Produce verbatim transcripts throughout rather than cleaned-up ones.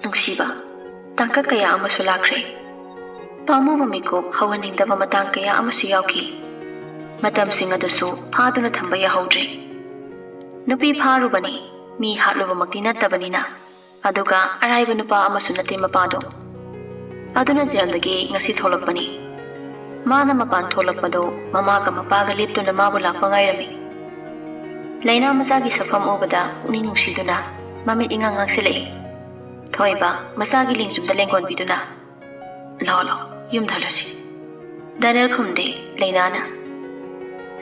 ꯅꯨꯡꯁꯤꯕ ꯇꯥꯡꯀꯛ ꯀꯌꯥ ꯑꯃꯁꯨ ꯂꯥꯛꯈ꯭ꯔꯦ꯫ ꯄꯥꯝꯃꯨꯕ ꯃꯤꯀꯨꯞ ꯍꯧꯍꯟꯅꯤꯡꯗꯕ ꯃꯇꯥꯡ ꯀꯌꯥ ꯑꯃꯁꯨ ꯌꯥꯎꯈꯤ꯫ ꯃꯇꯝꯁꯤꯡ ꯑꯗꯨꯁꯨ ꯐꯥꯗꯨꯅ ꯊꯝꯕ ꯌꯥꯍꯧꯗ꯭ꯔꯦ꯫ ꯅꯨꯄꯤ ꯐꯥꯔꯨꯕꯅꯤ, ꯃꯤ ꯍꯥꯠꯂꯨꯕꯃꯛꯇꯤ ꯅꯠꯇꯕꯅꯤꯅ꯫ ꯑꯗꯨꯒ ꯑꯔꯥꯏꯕ ꯅꯨꯄꯥ ꯑꯃꯁꯨ ꯅꯠꯇꯦ ꯃꯄꯥꯗꯣ꯫ ꯑꯗꯨꯅ ꯖꯦꯜꯗꯒꯤ ꯉꯁꯤ ꯊꯣꯛꯂꯛꯄꯅꯤ꯫ ꯃꯥꯅ ꯃꯄꯥꯟ ꯊꯣꯛꯂꯛꯄꯗꯣ ꯃꯃꯥꯒ ꯃꯄꯥꯒ ꯂꯦꯞꯇꯨꯅ ꯃꯥꯕꯨ ꯂꯥꯛꯄ ꯉꯥꯏꯔꯝꯃꯤ꯫ ꯂꯩꯅꯥ ꯃꯆꯥꯒꯤ ꯁꯛꯐꯝ ꯎꯕꯗ ꯄꯨꯛꯅꯤꯡ ꯅꯨꯡꯁꯤꯗꯨꯅ ꯃꯃꯤꯠ ꯏꯉꯥꯡ ꯉꯥꯡꯁꯤꯜꯂꯛꯏ꯫ ꯊꯣꯏꯕ ꯃꯆꯥꯒꯤ ꯂꯦꯡꯖꯨꯝꯗ ꯂꯦꯡꯒꯣꯟꯕꯤꯗꯨꯅ, "ꯂꯥꯛꯑꯣ, ꯂꯥꯛꯑꯣ, ꯌꯨꯝꯗ ꯍꯜꯂꯁꯤ꯫" ꯗꯥꯅꯤꯌꯦꯜ ꯈꯨꯝꯗꯦ꯫ ꯂꯩꯅꯥꯅ,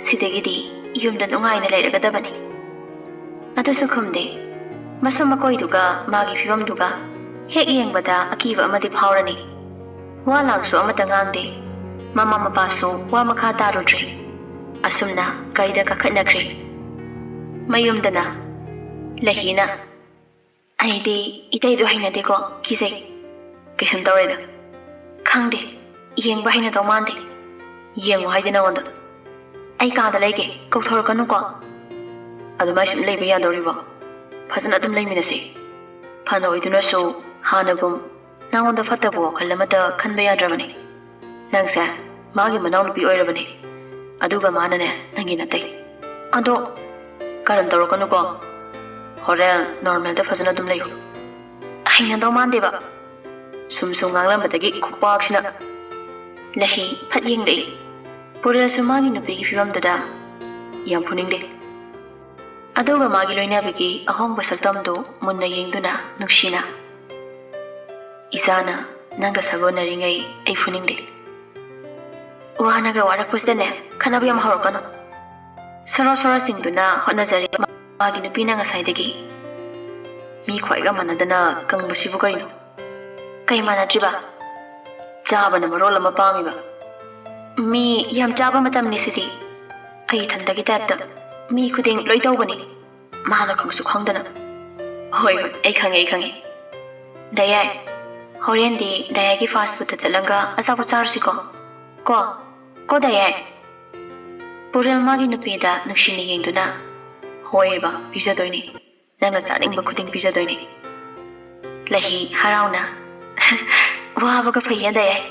"ꯁꯤꯗꯒꯤꯗꯤ ꯌꯨꯝꯗ ꯅꯨꯡꯉꯥꯏꯅ ꯂꯩꯔꯒꯗꯕꯅꯤ꯫" ꯑꯗꯨꯁꯨ ꯈꯨꯝꯗꯦ꯫ ꯃꯁꯝ ꯃꯀꯣꯏꯗꯨꯒ ꯃꯥꯒꯤ ꯐꯤꯕꯝꯗꯨꯒ ꯍꯦꯛ ꯌꯦꯡꯕꯗ ꯑꯀꯤꯕ ꯑꯃꯗꯤ ꯐꯥꯎꯔꯅꯤ꯫ ꯋꯥ ꯂꯥꯡꯁꯨ ꯑꯃꯠꯇ ꯉꯥꯡꯗꯦ꯫ ꯃꯃꯥ ꯃꯄꯥꯁꯨ ꯋꯥ ꯃꯈꯥ ꯇꯥꯔꯨꯗ꯭ꯔꯦ꯫ ꯑꯁꯨꯝꯅ ꯒꯥꯔꯤꯗ ꯀꯥꯈꯠꯅꯈ꯭ꯔꯦ꯫ ꯃꯌꯨꯝꯗꯅ ꯂꯩꯍꯤꯅ, "ꯑꯩꯗꯤ ꯏꯇꯩꯗꯣ ꯍꯩꯅꯗꯦꯀꯣ, ꯀꯤꯖꯩ꯫" "ꯀꯩꯁꯨꯝ ꯇꯧꯔꯣꯏꯗ꯫" "ꯈꯪꯗꯦ, ꯌꯦꯡꯕ ꯍꯩꯅꯗꯧ ꯃꯥꯟꯗꯦ꯫" "ꯌꯦꯡꯉꯣ ꯍꯥꯏꯗꯤ ꯅꯉꯣꯟꯗ?" "ꯑꯩ ꯀꯥꯗ ꯂꯩꯒꯦ, ꯀꯧꯊꯣꯔꯛꯀꯅꯨꯀꯣ꯫" "ꯑꯗꯨꯃꯥꯏ ꯁꯨꯝ ꯂꯩꯕ ꯌꯥꯗꯧꯔꯤꯕꯣ? ꯐꯖꯅ ꯑꯗꯨꯝ ꯂꯩꯃꯤꯟꯅꯁꯤ꯫ ꯐꯅ ꯑꯣꯏꯗꯨꯅꯁꯨ ꯍꯥꯟꯅꯒꯨꯝ ꯅꯉꯣꯟꯗ ꯐꯠꯇꯕ ꯋꯥꯈꯜ ꯑꯃꯠꯇ ꯈꯟꯕ ꯌꯥꯗ꯭ꯔꯕꯅꯤ꯫ ꯅꯪꯁꯦ ꯃꯥꯒꯤ ꯃꯅꯥꯎꯅꯨꯄꯤ ꯑꯣꯏꯔꯕꯅꯤ꯫ ꯑꯗꯨꯒ ꯃꯥꯅꯅꯦ ꯅꯪꯒꯤ ꯅꯠꯇꯦ꯫ ꯑꯗꯣ ꯀꯔꯝ ꯇꯧꯔꯛꯀꯅꯨꯀꯣ꯫ ꯍꯣꯔꯦꯟ ꯅꯣꯔꯃꯦꯜꯗ ꯐꯖꯅ ꯑꯗꯨꯝ ꯂꯩꯌꯨ꯫" "ꯍꯩꯅꯗꯧ ꯃꯥꯟꯗꯦꯕ꯫" ꯁꯨꯝ ꯁꯨꯝ ꯉꯥꯡꯂꯝꯕꯗꯒꯤ ꯈꯨꯄꯥꯛꯁꯤꯅ꯫ ꯂꯩꯍꯤ ꯐꯠ ꯌꯦꯡꯂꯛꯏ꯫ ꯄꯨꯔꯦꯜꯁꯨ ꯃꯥꯒꯤ ꯅꯨꯄꯤꯒꯤ ꯐꯤꯕꯝꯗꯨꯗ ꯌꯥꯝ ꯐꯨꯅꯤꯡꯗꯦ꯫ ꯑꯗꯨꯒ ꯃꯥꯒꯤ ꯂꯣꯏꯅꯕꯤꯒꯤ ꯑꯍꯣꯡꯕ ꯁꯛꯇꯝꯗꯨ ꯃꯨꯟꯅ ꯌꯦꯡꯗꯨꯅ ꯅꯨꯡꯁꯤꯅ, "ꯏꯆꯥꯅ ꯅꯪꯒ ꯁꯥꯒꯣꯟꯅꯔꯤꯉꯩ ꯑꯩ ꯐꯨꯅꯤꯡꯗꯦ꯫" "ꯋꯥꯅꯒ ꯋꯥꯔꯛꯄꯁꯤꯗꯅꯦ ꯈꯠꯅꯕ ꯌꯥꯝ ꯍꯧꯔꯛꯀꯅꯨ꯫" ꯁꯣꯔꯣ ꯁꯣꯔꯣ ꯆꯤꯡꯗꯨꯅ ꯍꯣꯠꯅꯖꯔꯤ ꯃꯥꯒꯤ ꯅꯨꯄꯤꯅ ꯉꯁꯥꯏꯗꯒꯤ꯫ "ꯃꯤ ꯈ꯭ꯋꯥꯏꯒ ꯃꯥꯟꯅꯗꯅ ꯀꯪꯕꯁꯤꯕꯨ ꯀꯔꯤꯅꯣ?" "ꯀꯩ ꯃꯥꯟꯅꯗ꯭ꯔꯤꯕ?" "ꯆꯥꯕꯅ ꯃꯔꯣꯜ ꯑꯃ ꯄꯥꯝꯃꯤꯕ꯫ ꯃꯤ ꯌꯥꯝ ꯆꯥꯕ ꯃꯇꯝꯅꯤ ꯁꯤꯗꯤ꯫ ꯑꯩ ꯏꯊꯟꯗꯒꯤ ꯇꯥꯏꯞꯇ ꯃꯤ ꯈꯨꯗꯤꯡ ꯂꯣꯏ ꯇꯧꯕꯅꯤ, ꯃꯥꯅ ꯈꯪꯁꯨ ꯈꯪꯗꯅ꯫" "ꯍꯣꯏ, ꯍꯣꯏ, ꯑꯩ ꯈꯪꯉꯦ, ꯑꯩ ꯈꯪꯉꯦ꯫ ꯗꯥꯌꯥꯏ, ꯍꯣꯔꯦꯟꯗꯤ ꯗꯥꯌꯥꯏꯒꯤ ꯐꯥꯁ ꯐꯨꯗꯇ ꯆꯠꯂꯒ ꯑꯆꯥꯄꯣꯠ ꯆꯥꯔꯨꯁꯤꯀꯣ꯫ ꯀꯣ, ꯀꯣ ꯗꯥꯌꯥꯏ?" ꯄꯨꯔꯦꯜ ꯃꯥꯒꯤ ꯅꯨꯄꯤꯗ ꯅꯨꯡꯁꯤꯅ ꯌꯦꯡꯗꯨꯅ, "ꯍꯣꯏꯕ, ꯄꯤꯖꯗꯣꯏꯅꯤ꯫ ꯅꯪꯅ ꯆꯥꯅꯤꯡꯕ ꯈꯨꯗꯤꯡ ꯄꯤꯖꯗꯣꯏꯅꯤ꯫" ꯂꯩꯍꯤ ꯍꯔꯥꯎꯅ, "ꯋꯥꯕꯒ ꯐꯩꯌꯦ ꯗꯥꯌꯥꯏ꯫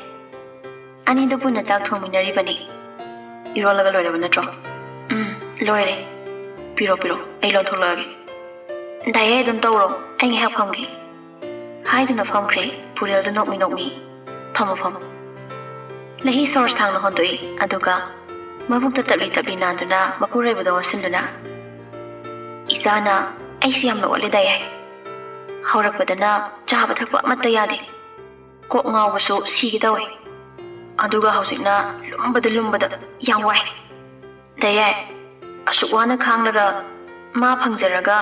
ꯑꯅꯤꯗꯨ ꯄꯨꯟꯅ ꯆꯥꯛ ꯊꯣꯡꯃꯤꯟꯅꯔꯤꯕꯅꯤ꯫ ꯏꯔꯣꯜꯂꯒ ꯂꯣꯏꯔꯕ ꯅꯠꯇ꯭ꯔꯣ?" "ꯎꯝ, ꯂꯣꯏꯔꯦ꯫ ꯄꯤꯔꯣ, ꯄꯤꯔꯣ, ꯑꯩ ꯂꯣꯟꯊꯣꯛꯂꯛꯑꯒꯦ꯫" "ꯗꯥꯌꯥꯏ, ꯑꯗꯨꯝ ꯇꯧꯔꯣ, ꯑꯩ ꯉꯥꯏꯍꯥꯛ ꯐꯝꯒꯦ꯫" ꯍꯥꯏꯗꯨꯅ ꯐꯝꯈ꯭ꯔꯦ ꯄꯨꯔꯦꯜꯗꯨ ꯅꯣꯛꯃꯤ ꯅꯣꯛꯃꯤ꯫ "ꯐꯝꯃꯣ, ꯐꯝꯃꯣ꯫" ꯂꯩꯍꯤ ꯁꯣꯔ ꯁꯥꯡꯅ ꯍꯣꯟꯗꯣꯛꯏ, ꯑꯗꯨꯒ ꯃꯕꯨꯛꯇ ꯇꯞꯂꯤ ꯇꯞꯂꯤ ꯅꯥꯟꯗꯨꯅ ꯃꯄꯨꯔꯣꯏꯕꯗ ꯑꯣꯟꯁꯤꯟꯗꯨꯅ, "ꯏꯆꯥꯅ ꯑꯩꯁꯤ ꯌꯥꯝꯅ ꯑꯣꯠꯂꯦ ꯗꯥꯌꯥꯏ꯫ ꯍꯧꯔꯛꯄꯗꯅ ꯆꯥꯕ ꯊꯛꯄ ꯑꯃꯠꯇ ꯌꯥꯗꯦ꯫ ꯀꯣꯛ ꯉꯥꯎꯕꯁꯨ ꯁꯤꯒꯦ ꯇꯧꯋꯦ꯫ ꯑꯗꯨꯒ ꯍꯧꯖꯤꯛꯅ ꯂꯨꯝꯕꯗ ꯂꯨꯝꯕꯗ ꯌꯥꯝ ꯋꯥꯏ꯫ ꯗꯥꯌꯥꯏ, ꯑꯁꯨꯛ ꯋꯥꯅ ꯈꯥꯡꯂꯒ ꯃꯥ ꯐꯪꯖꯔꯒ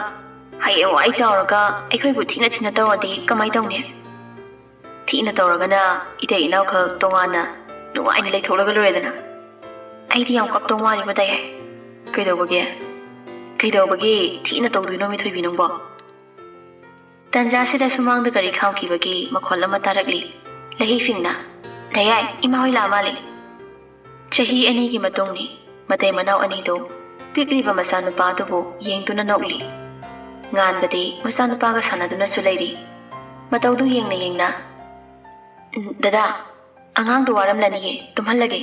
ꯍꯌꯦꯡꯋꯥꯏ ꯆꯥꯎꯔꯒ ꯑꯩꯈꯣꯏꯕꯨ ꯊꯤꯅ ꯊꯤꯅ ꯇꯧꯔꯗꯤ ꯀꯃꯥꯏ ꯇꯧꯅꯤ? ꯊꯤꯅ ꯇꯧꯔꯒꯅ ꯏꯇꯩ ꯏꯅꯥꯎꯈꯛ ꯇꯣꯉꯥꯟꯅ ꯅꯨꯡꯉꯥꯏꯅ ꯂꯩꯊꯣꯛꯂꯒ ꯂꯣꯏꯔꯦꯗꯅ꯫ ꯑꯩꯗꯤ ꯌꯥꯝ ꯀꯞꯇꯧ ꯃꯥꯜꯂꯤꯕꯣ ꯗꯥꯌꯥꯏ꯫ ꯀꯩꯗꯧꯕꯒꯤ? ꯀꯩꯗꯧꯕꯒꯤ ꯊꯤꯅ ꯇꯧꯗꯣꯏꯅꯣ ꯃꯤꯊꯣꯏꯕꯤ ꯅꯪꯕꯣ?" ꯇꯟꯖꯥꯁꯤꯗ ꯁꯨꯃꯥꯡꯗ ꯒꯥꯔꯤ ꯈꯥꯝꯈꯤꯕꯒꯤ ꯃꯈꯣꯜ ꯑꯃ ꯇꯥꯔꯛꯂꯤ꯫ ꯂꯩꯍꯤ ꯐꯤꯡꯅ, "ꯗꯥꯌꯥꯏ, ꯏꯃꯥ ꯍꯣꯏ ꯂꯥꯛꯑ ꯃꯥꯜꯂꯦ꯫" ꯆꯍꯤ ꯑꯅꯤꯒꯤ ꯃꯇꯨꯡꯅꯤ꯫ ꯃꯇꯩ ꯃꯅꯥꯎ ꯑꯅꯤꯗꯨ ꯄꯤꯛꯂꯤꯕ ꯃꯆꯥꯅꯨꯄꯥ ꯑꯗꯨꯕꯨ ꯌꯦꯡꯗꯨꯅ ꯅꯣꯛꯂꯤ꯫ ꯉꯥꯟꯕꯗꯤ ꯃꯆꯥꯅꯨꯄꯥꯒ ꯁꯥꯟꯅꯗꯨꯅꯁꯨ ꯂꯩꯔꯤ꯫ ꯃꯇꯧꯗꯨ ꯌꯦꯡꯅ ꯌꯦꯡꯅ, "ꯎꯝ, ꯗꯗꯥ, ꯑꯉꯥꯡꯗꯨ ꯋꯥꯔꯝꯂꯅꯤꯌꯦ, ꯇꯨꯝꯍꯜꯂꯒꯦ꯫"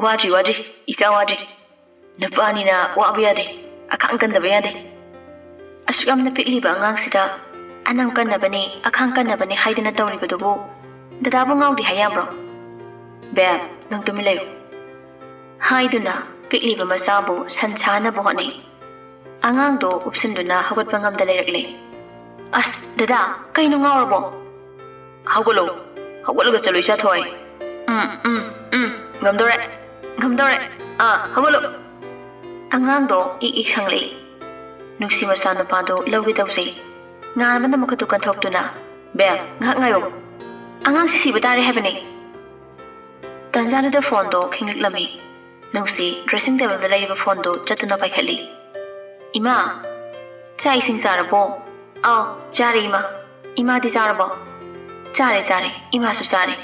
"ꯋꯥꯗ꯭ꯔꯤ, ꯋꯥꯗ꯭ꯔꯤ, ꯏꯆꯥ ꯋꯥꯗ꯭ꯔꯤ꯫ ꯅꯨꯄꯥꯅꯤꯅ ꯋꯥꯕ ꯌꯥꯗꯦ, ꯑꯈꯥꯡ ꯀꯟꯗꯕ ꯌꯥꯗꯦ꯫ ꯑꯁꯨꯛ ꯌꯥꯝꯅ ꯄꯤꯛꯂꯤꯕ ꯑꯉꯥꯡꯁꯤꯗ ꯑꯅꯝ ꯀꯟꯅꯕꯅꯤ, ꯑꯈꯥꯡ ꯀꯟꯅꯕꯅꯤ ꯍꯥꯏꯗꯅ ꯇꯧꯔꯤꯕꯗꯨꯕꯨ ꯗꯗꯥꯕꯨ ꯉꯥꯎꯗꯦ ꯍꯥꯏ ꯌꯥꯕ꯭ꯔꯣ? ꯕꯦꯝ, ꯅꯪ ꯇꯨꯃꯤꯟ ꯂꯩꯌꯨ꯫" ꯍꯥꯏꯗꯨꯅ ꯄꯤꯛꯂꯤꯕ ꯃꯆꯥꯕꯨ ꯁꯟꯁꯥꯅꯕ ꯍꯣꯠꯅꯩ꯫ ꯑꯉꯥꯡꯗꯣ ꯎꯞꯁꯤꯟꯗꯨꯅ ꯍꯧꯒꯠꯄ ꯉꯝꯗ ꯂꯩꯔꯛꯂꯦ꯫ "ꯑꯁ, ꯗꯗꯥ, ꯀꯩꯅꯣ, ꯉꯥꯎꯔꯕꯣ? ꯍꯧꯒꯠꯂꯣ, ꯍꯧꯒꯠꯂꯒ ꯆꯠꯂꯣ, ꯏꯆꯥ ꯊꯣꯏ꯫ ꯎꯝ, ꯎꯝ, ꯎꯝ, ꯉꯝꯗꯧꯔꯦ, ꯉꯝꯗꯧꯔꯦ꯫ ꯑꯥ, ꯍꯧꯒꯠꯂꯣ꯫" ꯑꯉꯥꯡꯗꯣ ꯏꯛ ꯏꯛ ꯁꯪꯂꯛꯏ꯫ ꯅꯨꯡꯁꯤ ꯃꯆꯥꯅꯨꯄꯥꯗꯣ ꯂꯧꯒꯦ ꯇꯧꯖꯩ꯫ ꯉꯥꯟꯕꯅ ꯃꯈꯨꯠꯇꯨ ꯀꯟꯊꯣꯛꯇꯨꯅ, "ꯕꯦꯝ, ꯉꯥꯏꯍꯥꯛ ꯉꯥꯏꯌꯣ꯫ ꯑꯉꯥꯡꯁꯤ ꯁꯤꯕ ꯇꯥꯔꯦ ꯍꯥꯏꯕꯅꯤ꯫" ꯇꯟꯖꯥꯗꯨꯗ ꯐꯣꯟꯗꯣ ꯈꯤꯡꯂꯛꯂꯝꯃꯤ꯫ ꯅꯨꯡꯁꯤ ꯗ꯭ꯔꯦꯁꯤꯡ ꯇꯦꯕꯜꯗ ꯂꯩꯔꯤꯕ ꯐꯣꯟꯗꯨ ꯆꯠꯇꯨꯅ ꯄꯥꯏꯈꯠꯂꯤ꯫ "ꯏꯃꯥ, ꯆꯥꯛ ꯏꯁꯤꯡ ꯆꯥꯔꯕꯣ?" "ꯑꯥꯎ, ꯆꯥꯔꯦ ꯏꯃꯥ꯫ ꯏꯃꯥꯗꯤ ꯆꯥꯔꯕꯣ?" "ꯆꯥꯔꯦ, ꯆꯥꯔꯦ꯫ ꯏꯃꯥꯁꯨ ꯆꯥꯔꯦ꯫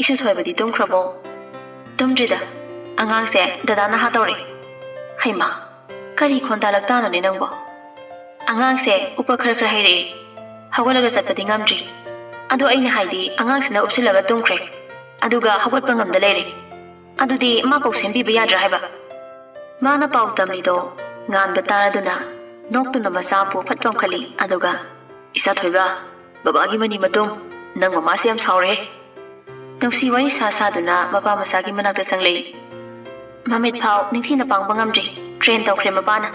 ꯏꯁꯨ ꯊꯣꯏꯕꯗꯤ ꯇꯨꯝꯈ꯭ꯔꯕꯣ?" "ꯇꯨꯝꯗ꯭ꯔꯤꯗ꯫ ꯑꯉꯥꯡꯁꯦ ꯗꯗꯥ ꯅꯍꯥ ꯇꯧꯔꯦ꯫" "ꯍꯩꯃꯥ, ꯀꯔꯤ ꯈꯣꯟꯗꯥ ꯂꯛꯇꯥꯅꯣꯅꯦ ꯅꯪꯕꯣ?" "ꯑꯉꯥꯡꯁꯦ ꯎꯞꯄ ꯈꯔ ꯈꯔ ꯍꯩꯔꯛꯑꯦ꯫" ꯍꯧꯒꯠꯂꯒ ꯆꯠꯄꯗꯤ ꯉꯝꯗ꯭ꯔꯤ꯫ ꯑꯗꯣ ꯑꯩꯅ ꯍꯥꯏꯗꯤ, ꯑꯉꯥꯡꯁꯤꯅ ꯎꯞꯁꯤꯜꯂꯒ ꯇꯨꯝꯈ꯭ꯔꯦ, ꯑꯗꯨꯒ ꯍꯧꯒꯠꯄ ꯉꯝꯗ ꯂꯩꯔꯦ꯫ ꯑꯗꯨꯗꯤ ꯃꯥ ꯀꯧ ꯁꯦꯝꯕꯤꯕ ꯌꯥꯗ꯭ꯔꯥ ꯍꯥꯏꯕ? ꯃꯥꯅ ꯄꯥꯎ ꯇꯝꯂꯤꯗꯣ ꯉꯥꯟꯕ ꯇꯥꯔꯗꯨꯅ ꯅꯣꯛꯇꯨꯅ ꯃꯆꯥꯕꯨ ꯐꯠ ꯄꯝꯈꯠꯂꯤ, ꯑꯗꯨꯒ, "ꯏꯆꯥ ꯊꯣꯏꯕ, ꯕꯕꯥꯒꯤ ꯃꯅꯤ ꯃꯇꯨꯝ, ꯅꯪ ꯃꯃꯥꯁꯦ ꯌꯥꯝ ꯁꯥꯎꯔꯦ꯫" ꯅꯨꯡꯁꯤ ꯋꯥꯔꯤ ꯁꯥ ꯁꯥꯗꯨꯅ ꯃꯄꯥ ꯃꯆꯥꯒꯤ ꯃꯅꯥꯛꯇ ꯆꯪꯂꯛꯏ꯫ ꯃꯃꯤꯠ ꯐꯥꯎ ꯅꯤꯡꯊꯤꯅ ꯄꯥꯡꯕ ꯉꯝꯗ꯭ꯔꯤ, ꯇ꯭ꯔꯦꯟ ꯇꯧꯈ꯭ꯔꯦ ꯃꯄꯥꯅ꯫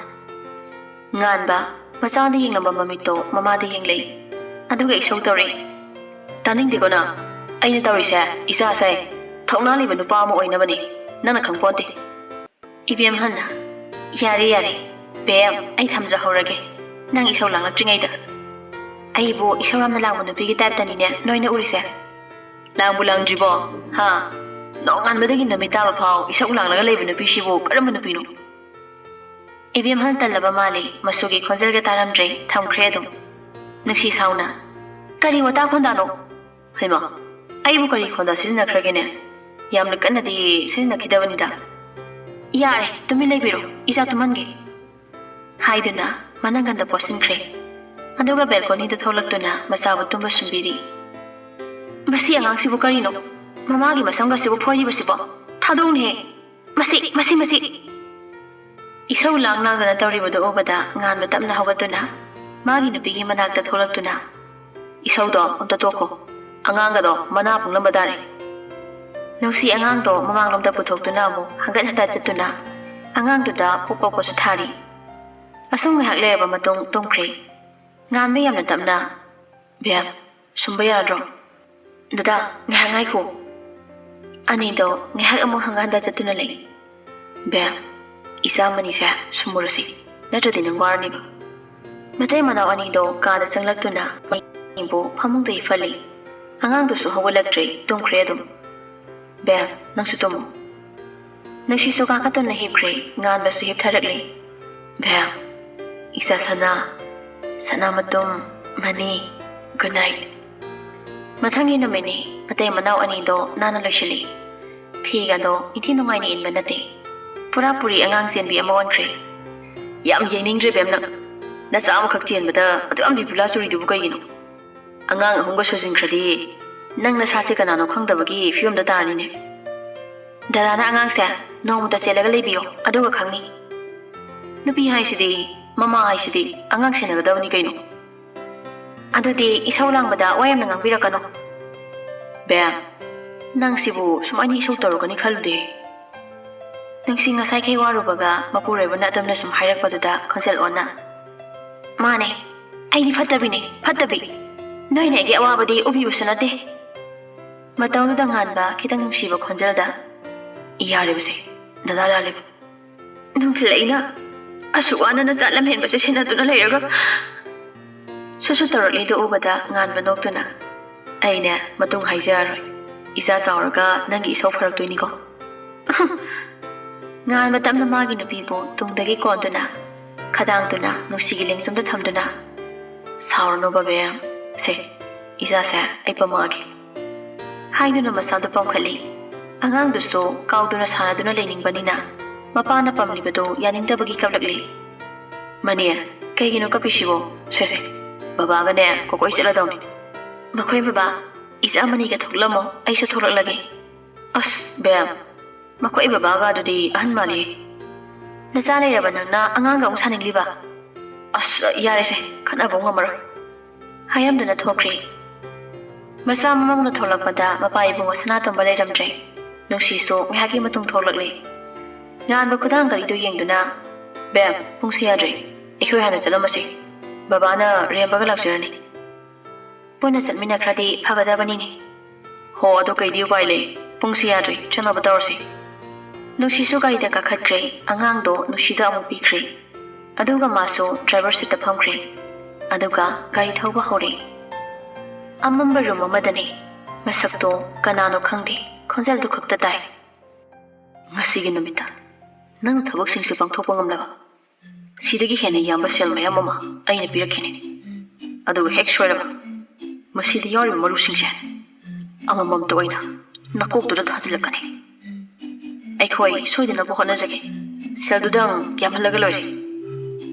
ꯉꯥꯟꯕ ꯃꯆꯥꯗ ꯌꯦꯡꯂꯝꯕ ꯃꯃꯤꯠꯇꯣ ꯃꯃꯥꯗ ꯌꯦꯡꯂꯛꯏ, ꯑꯗꯨꯒ ꯏꯁꯧ ꯇꯧꯔꯛꯏ꯫ "ꯇꯥꯅꯤꯡꯗꯦꯀꯣ ꯅꯪ? ꯑꯩꯅ ꯇꯧꯔꯤꯁꯦ ꯏꯆꯥꯁꯦ ꯊꯧꯅꯥ ꯂꯩꯕ ꯅꯨꯄꯥ ꯑꯃ ꯑꯣꯏꯅꯕꯅꯤ, ꯅꯪꯅ ꯈꯪꯄꯣꯟꯇꯦ꯫" ꯏꯕꯦꯝꯍꯜꯅ, "ꯌꯥꯔꯦ, ꯌꯥꯔꯦ, ꯕꯦꯝ, ꯑꯩ ꯊꯝꯖꯍꯧꯔꯒꯦ, ꯅꯪ ꯏꯁꯧ ꯂꯥꯡꯂꯛꯇ꯭ꯔꯤꯉꯩꯗ꯫ ꯑꯩꯕꯨ ꯏꯁꯧ ꯌꯥꯝꯅ ꯂꯥꯡꯕ ꯅꯨꯄꯤꯒꯤ ꯇꯥꯏꯞꯇꯅꯤꯅꯦ ꯅꯣꯏꯅ ꯎꯔꯤꯁꯦ꯫ ꯂꯥꯡꯕꯨ ꯂꯥꯡꯗ꯭ꯔꯤꯕꯣ? ꯍꯥ? ꯅꯣꯡꯉꯥꯟꯕꯗꯒꯤ ꯅꯨꯃꯤꯠ ꯇꯥꯕ ꯐꯥꯎ ꯏꯁꯧ ꯂꯥꯡꯂꯒ ꯂꯩꯕ ꯅꯨꯄꯤꯁꯤꯕꯨ ꯀꯔꯝꯕ ꯅꯨꯄꯤꯅꯣ?" ꯏꯕꯦꯝꯍꯜ ꯇꯜꯂꯕ ꯃꯥꯜꯂꯤ, ꯃꯆꯨꯒꯤ ꯈꯣꯟꯖꯦꯜꯒ ꯇꯥꯔꯝꯗ꯭ꯔꯦ, ꯊꯝꯈ꯭ꯔꯦ ꯑꯗꯨꯝ꯫ ꯅꯨꯡꯁꯤ ꯁꯥꯎꯅ, "ꯀꯔꯤ ꯋꯥꯇꯥ ꯈꯣꯟꯗꯥꯅꯣ? ꯍꯩꯃꯥ, ꯑꯩꯕꯨ ꯀꯔꯤ ꯈꯣꯟꯗꯥ ꯁꯤꯖꯤꯟꯅꯈ꯭ꯔꯒꯦꯅꯦ? ꯌꯥꯝꯅ ꯀꯟꯅꯗꯤ ꯁꯤꯖꯤꯟꯅꯈꯤꯗꯕꯅꯤꯗ꯫" "ꯌꯥꯔꯦ, ꯇꯨꯃꯤꯟ ꯂꯩꯕꯤꯔꯣ, ꯏꯆꯥ ꯇꯨꯝꯍꯟꯒꯦ," ꯍꯥꯏꯗꯨꯅ ꯃꯅꯪꯒꯟꯗ ꯄꯣꯠꯁꯤꯟꯈ꯭ꯔꯦ꯫ ꯑꯗꯨꯒ ꯕꯦꯜꯀꯣꯅꯤꯗ ꯊꯣꯛꯂꯛꯇꯨꯅ ꯃꯆꯥꯕꯨ ꯇꯨꯝꯕ ꯁꯨꯝꯕꯤꯔꯤ꯫ "ꯃꯁꯤ ꯑꯉꯥꯡꯁꯤꯕꯨ ꯀꯔꯤꯅꯣ? ꯃꯃꯥꯒꯤ ꯃꯁꯝꯒꯁꯤꯕꯨ ꯐꯣꯏꯔꯤꯕꯁꯤꯕꯣ? ꯊꯥꯗꯣꯛꯎꯅꯦꯍꯦ꯫ ꯃꯁꯤ, ꯃꯁꯤ, ꯃꯁꯤ!" ꯏꯁꯧ ꯂꯥꯡ ꯂꯥꯡꯗꯅ ꯇꯧꯔꯤꯕꯗꯨ ꯎꯕꯗ ꯉꯥꯟꯕ ꯇꯞꯅ ꯍꯧꯒꯠꯇꯨꯅ ꯃꯥꯒꯤ ꯅꯨꯄꯤꯒꯤ ꯃꯅꯥꯛꯇ ꯊꯣꯛꯂꯛꯇꯨꯅ, "ꯏꯁꯧꯗꯣ ꯑꯝꯇ ꯇꯣꯛꯈꯣ꯫ ꯑꯉꯥꯡꯒꯗꯣ ꯃꯅꯥ ꯄꯪꯂꯝꯕ ꯇꯥꯔꯦ꯫" ꯅꯨꯡꯁꯤ ꯑꯉꯥꯡꯗꯣ ꯃꯃꯥꯡꯂꯣꯝꯗ ꯄꯨꯊꯣꯛꯇꯨꯅ ꯑꯃꯨꯛ ꯍꯟꯒꯠ ꯍꯟꯗ ꯆꯠꯇꯨꯅ ꯑꯉꯥꯡꯗꯨꯗ ꯄꯣꯛ ꯄꯣꯛꯄꯁꯨ ꯊꯥꯔꯤ꯫ ꯑꯁꯨꯝ ꯉꯥꯏꯍꯥꯛ ꯂꯩꯔꯕ ꯃꯇꯨꯡ ꯇꯨꯝꯈ꯭ꯔꯦ꯫ ꯉꯥꯟꯕ ꯌꯥꯝꯅ ꯇꯞꯅ, "ꯕꯦꯝ, ꯁꯨꯝꯕ ꯌꯥꯔꯗ꯭ꯔꯣ? ꯗꯗꯥ, ꯉꯥꯏꯍꯥꯛ ꯉꯥꯏꯈꯣ꯫" ꯑꯅꯤꯗꯣ ꯉꯥꯏꯍꯥꯛ ꯑꯃꯨꯛ ꯍꯪꯒꯠ ꯍꯟꯗ ꯆꯠꯇꯨꯅ ꯂꯩ꯫ "ꯕꯦꯝ, ꯏꯆꯥ ꯑꯃꯅꯤꯁꯦ ꯁꯨꯝꯃꯨꯔꯁꯤ, ꯅꯠꯇ꯭ꯔꯗꯤ ꯅꯪ ꯋꯥꯔꯅꯤꯕ꯫" ꯃꯇꯩ ꯃꯅꯥꯎ ꯑꯅꯤꯗꯣ ꯀꯥꯗ ꯆꯪꯂꯛꯇꯨꯅ ꯃꯩꯕꯨ ꯐꯃꯨꯡꯗ ꯍꯤꯞꯍꯜꯂꯤ꯫ ꯑꯉꯥꯡꯗꯨꯁꯨ ꯍꯧꯒꯠꯂꯛꯇ꯭ꯔꯦ, ꯇꯨꯝꯈ꯭ꯔꯦ ꯑꯗꯨꯝ꯫ "ꯕꯦꯝ, ꯅꯪꯁꯨ ꯇꯨꯝꯃꯨ꯫" ꯅꯨꯡꯁꯤꯁꯨ ꯀꯥꯈꯠꯇꯨꯅ ꯍꯤꯞꯈ꯭ꯔꯦ, ꯉꯥꯟꯕꯁꯨ ꯍꯤꯞꯊꯔꯛꯂꯦ꯫ "ꯕꯦꯝ, ꯏꯆꯥ ꯁꯅꯥ, ꯁꯅꯥ ꯃꯇꯨꯝ, ꯃꯅꯤ, good night꯫" ꯃꯊꯪꯒꯤ ꯅꯨꯃꯤꯠꯅꯤ, ꯃꯇꯩ ꯃꯅꯥꯎ ꯑꯅꯤꯗꯣ ꯅꯥꯟꯅ ꯂꯣꯏꯁꯤꯜꯂꯤ꯫ ꯐꯤꯒꯗꯣ ꯏꯟꯊꯤ ꯅꯨꯡꯉꯥꯏꯅ ꯏꯟꯕ ꯅꯠꯇꯦ, ꯄꯨꯔꯥ ꯄꯨꯔꯤ ꯑꯉꯥꯡ ꯆꯦꯟꯕꯤ ꯑꯃ ꯑꯣꯟꯈ꯭ꯔꯦ꯫ "ꯌꯥꯝ ꯌꯦꯡꯅꯤꯡꯗ꯭ꯔꯦ ꯕꯦꯝ ꯅꯪ꯫ ꯅꯆꯥ ꯑꯃꯈꯛ ꯆꯦꯟꯕꯗ ꯑꯗꯨꯛ ꯌꯥꯝ ꯕꯤꯕꯨꯂꯥ ꯆꯨꯔꯤꯗꯨꯕꯨ ꯀꯩꯒꯤꯅꯣ? ꯑꯉꯥꯡ ꯑꯍꯨꯝꯒ ꯁꯨꯖꯤꯟꯈ꯭ꯔꯗꯤ ꯅꯪ ꯅꯁꯥꯁꯦ ꯀꯅꯥꯅꯣ ꯈꯪꯗꯕꯒꯤ ꯐꯤꯕꯝꯗ ꯇꯥꯔꯅꯤꯅꯦ꯫ ꯗꯗꯥꯅ ꯑꯉꯥꯡꯁꯦ ꯅꯣꯡꯃꯇ ꯆꯦꯜꯂꯒ ꯂꯩꯕꯤꯌꯣ, ꯑꯗꯨꯒ ꯈꯪꯅꯤ꯫ ꯅꯨꯄꯤ ꯍꯥꯏꯁꯤꯗꯤ, ꯃꯃꯥ ꯍꯥꯏꯁꯤꯗꯤ ꯑꯉꯥꯡ ꯁꯦꯟꯅꯒꯗꯕꯅꯤ ꯀꯩꯅꯣ꯫ ꯑꯗꯨꯗꯤ ꯏꯁꯧ ꯂꯥꯡꯕꯗ ꯋꯥ ꯌꯥꯝꯅ ꯉꯥꯡꯕꯤꯔꯛꯀꯅꯣ꯫ ꯕꯦꯝ, ꯅꯪꯁꯤꯕꯨ ꯁꯨꯃꯥꯏꯅ ꯏꯁꯧ ꯇꯧꯔꯛꯀꯅꯤ ꯈꯜꯂꯨꯗꯦ꯫ ꯅꯨꯡꯁꯤ ꯉꯁꯥꯏꯈꯩ ꯋꯥꯔꯨꯕꯒ ꯃꯄꯨꯔꯣꯏꯕꯅ ꯑꯗꯨꯝꯅ ꯁꯨꯝ ꯍꯥꯏꯔꯛꯄꯗꯨꯗ ꯈꯣꯟꯖꯦꯜ ꯑꯣꯟꯅ, "ꯃꯥꯅꯦ, ꯑꯩꯗꯤ ꯐꯠꯇꯕꯤꯅꯦ, ꯐꯠꯇꯕꯤ꯫ ꯅꯣꯏꯅ ꯑꯩꯒꯤ ꯑꯋꯥꯕꯗꯤ ꯎꯕꯤꯕꯁꯨ ꯅꯠꯇꯦ꯫" ꯃꯇꯧꯗꯨꯗ ꯉꯥꯟꯕ ꯈꯤꯇꯪ ꯅꯨꯡꯁꯤꯕ ꯈꯣꯟꯖꯦꯜꯗ, "ꯌꯥꯔꯤꯕꯁꯦ, ꯗꯗꯥ ꯂꯥꯜꯂꯤꯕ꯫ ꯅꯨꯡꯊꯤꯜ ꯑꯩꯅ ꯑꯁꯨꯛ ꯋꯥꯅ ꯅꯆꯥ ꯂꯝꯍꯦꯟꯕꯁꯦ ꯁꯦꯟꯅꯗꯨꯅ ꯂꯩꯔꯒ꯫" ꯁꯨꯁꯨ ꯇꯧꯔꯛꯂꯤꯗꯨ ꯎꯕꯗ ꯉꯥꯟꯕ ꯅꯣꯛꯇꯨꯅ, "ꯑꯩꯅꯦ ꯃꯇꯨꯡ ꯍꯥꯏꯖꯔꯔꯣꯏ꯫ ꯏꯆꯥ ꯆꯥꯎꯔꯒ ꯅꯪꯒꯤ ꯏꯁꯧ ꯐꯔꯛꯇꯣꯏꯅꯤꯀꯣ꯫" ꯉꯥꯟꯕ ꯇꯞꯅ ꯃꯥꯒꯤ ꯅꯨꯄꯤꯕꯨ ꯇꯨꯡꯗꯒꯤ ꯀꯣꯟꯗꯨꯅ, ꯈꯗꯥꯡꯗꯨꯅ ꯅꯨꯡꯁꯤꯒꯤ ꯂꯦꯡꯖꯨꯝꯗ ꯊꯝꯗꯨꯅ, "ꯁꯥꯎꯔꯅꯣ ꯕꯦꯝ, ꯁꯦ, ꯏꯆꯥꯁꯦ ꯑꯩ ꯄꯝꯃꯛꯑꯒꯦ," ꯍꯥꯏꯗꯨꯅ ꯃꯁꯥꯗꯨ ꯄꯝꯈꯠꯂꯤ꯫ ꯑꯉꯥꯡꯗꯨꯁꯨ ꯀꯥꯎꯗꯨꯅ ꯁꯥꯟꯅꯗꯨꯅ ꯂꯩꯅꯤꯡꯕꯅꯤꯅ ꯃꯄꯥꯅ ꯄꯝꯂꯤꯕꯗꯨ ꯌꯥꯅꯤꯡꯗꯕꯒꯤ ꯀꯞꯂꯛꯂꯤ꯫ "ꯃꯅꯦ, ꯀꯩꯒꯤꯅꯣ ꯀꯞꯄꯤꯁꯤꯕꯣ? ꯁꯦ ꯁꯦ, ꯕꯕꯥꯒꯅꯦ ꯀꯣꯀꯣꯏ ꯆꯠꯂꯗꯧꯅꯤ꯫" "ꯃꯈꯣꯏ ꯕꯕꯥ, ꯏꯆꯥ ꯑꯃꯅꯤꯒ ꯊꯣꯛꯂꯝꯃꯣ, ꯑꯩꯁꯨ ꯊꯣꯛꯂꯛꯂꯒꯦ꯫" "ꯑꯁ ꯕꯦꯝ, ꯃꯈꯣꯏ ꯕꯕꯥꯒ ꯑꯗꯨꯗꯤ ꯑꯍꯟ ꯃꯥꯜꯂꯤ꯫" "ꯅꯆꯥ ꯂꯩꯔꯕ ꯅꯪꯅ ꯑꯉꯥꯡꯒ ꯑꯃꯨꯛ ꯁꯥꯅꯤꯡꯂꯤꯕ?" "ꯑꯁ, ꯌꯥꯔꯦꯁꯦ, ꯈꯠꯅꯕ ꯉꯝꯃꯔꯣꯏ," ꯍꯥꯏꯔꯝꯗꯨꯅ ꯊꯣꯛꯈ꯭ꯔꯦ꯫ ꯃꯆꯥ ꯃꯃꯧꯅ ꯊꯣꯛꯂꯛꯄꯗ ꯃꯄꯥ ꯏꯕꯨꯡꯉꯣ ꯁꯅꯥꯇꯣꯝꯕ ꯂꯩꯔꯝꯗ꯭ꯔꯦ꯫ ꯅꯨꯡꯁꯤꯁꯨ ꯉꯥꯏꯍꯥꯛꯀꯤ ꯃꯇꯨꯡ ꯊꯣꯛꯂꯛꯂꯦ꯫ ꯉꯥꯟꯕ ꯈꯨꯗꯥꯡ ꯒꯥꯔꯤꯗꯨ ꯌꯦꯡꯗꯨꯅ, "ꯕꯦꯝ, ꯄꯨꯡꯁꯤ ꯌꯥꯗ꯭ꯔꯦ, ꯑꯩꯈꯣꯏ ꯍꯥꯟꯅ ꯆꯠꯂꯝꯃꯁꯤ꯫ ꯕꯕꯥꯅ ꯔꯦꯝꯕꯒ ꯂꯥꯛꯆꯔꯅꯤ꯫ ꯄꯨꯟꯅ ꯆꯠꯃꯤꯟꯅꯈ꯭ꯔꯗꯤ ꯐꯒꯗꯕꯅꯤꯅꯦ꯫" "ꯍꯣ, ꯑꯗꯣ ꯀꯩꯗꯤ ꯎꯄꯥꯏ ꯂꯩ? ꯄꯨꯡꯁꯤ ꯌꯥꯗ꯭ꯔꯦ, ꯆꯠꯅꯕ ꯇꯧꯔꯁꯤ꯫" ꯅꯨꯡꯁꯤꯁꯨ ꯒꯥꯔꯤꯗ ꯀꯥꯈꯠꯈ꯭ꯔꯦ꯫ ꯑꯉꯥꯡꯗꯣ ꯅꯨꯡꯁꯤꯗ ꯑꯃꯨꯛ ꯄꯤꯈ꯭ꯔꯦ꯫ ꯑꯗꯨꯒ ꯃꯥꯁꯨ ꯗ꯭ꯔꯥꯏꯚꯔ ꯁꯤꯠꯇ ꯐꯝꯈ꯭ꯔꯦ꯫ ꯑꯗꯨꯒ ꯒꯥꯔꯤ ꯊꯧꯕ ꯍꯧꯔꯦ꯫ ꯑꯃꯝꯕ ꯔꯨꯝ ꯑꯃꯗꯅꯦ꯫ ꯃꯁꯛꯇꯣ ꯀꯅꯥꯅꯣ ꯈꯪꯗꯦ, ꯈꯣꯟꯖꯦꯜꯗꯨ ꯈꯛꯇ ꯇꯥꯏ꯫ "ꯉꯁꯤꯒꯤ ꯅꯨꯃꯤꯠꯇ ꯅꯪꯅ ꯊꯕꯛꯁꯤꯡꯁꯦ ꯄꯥꯡꯊꯣꯛꯄ ꯉꯝꯂꯕ, ꯁꯤꯗꯒꯤ ꯍꯦꯟꯅ ꯌꯥꯝꯕ ꯁꯦꯜ ꯃꯌꯥꯝ ꯑꯃ ꯑꯩꯅ ꯄꯤꯔꯛꯈꯤꯅꯤ꯫ ꯑꯗꯨꯒ ꯍꯦꯛ ꯁꯣꯏꯔꯕ, ꯃꯁꯤꯗ ꯌꯥꯎꯔꯤꯕ ꯃꯔꯨꯁꯤꯡꯁꯦ ꯑꯃꯃꯝꯇ ꯑꯣꯏꯅ ꯅꯀꯣꯛꯇꯨꯗ ꯊꯥꯖꯤꯜꯂꯛꯀꯅꯤ꯫ ꯑꯩꯈꯣꯏ ꯁꯣꯏꯗꯅꯕ ꯍꯣꯠꯅꯖꯒꯦ꯫ ꯁꯦꯜꯗꯨꯗꯪ ꯌꯥꯝꯍꯜꯂꯒ ꯂꯣꯏꯔꯦ꯫"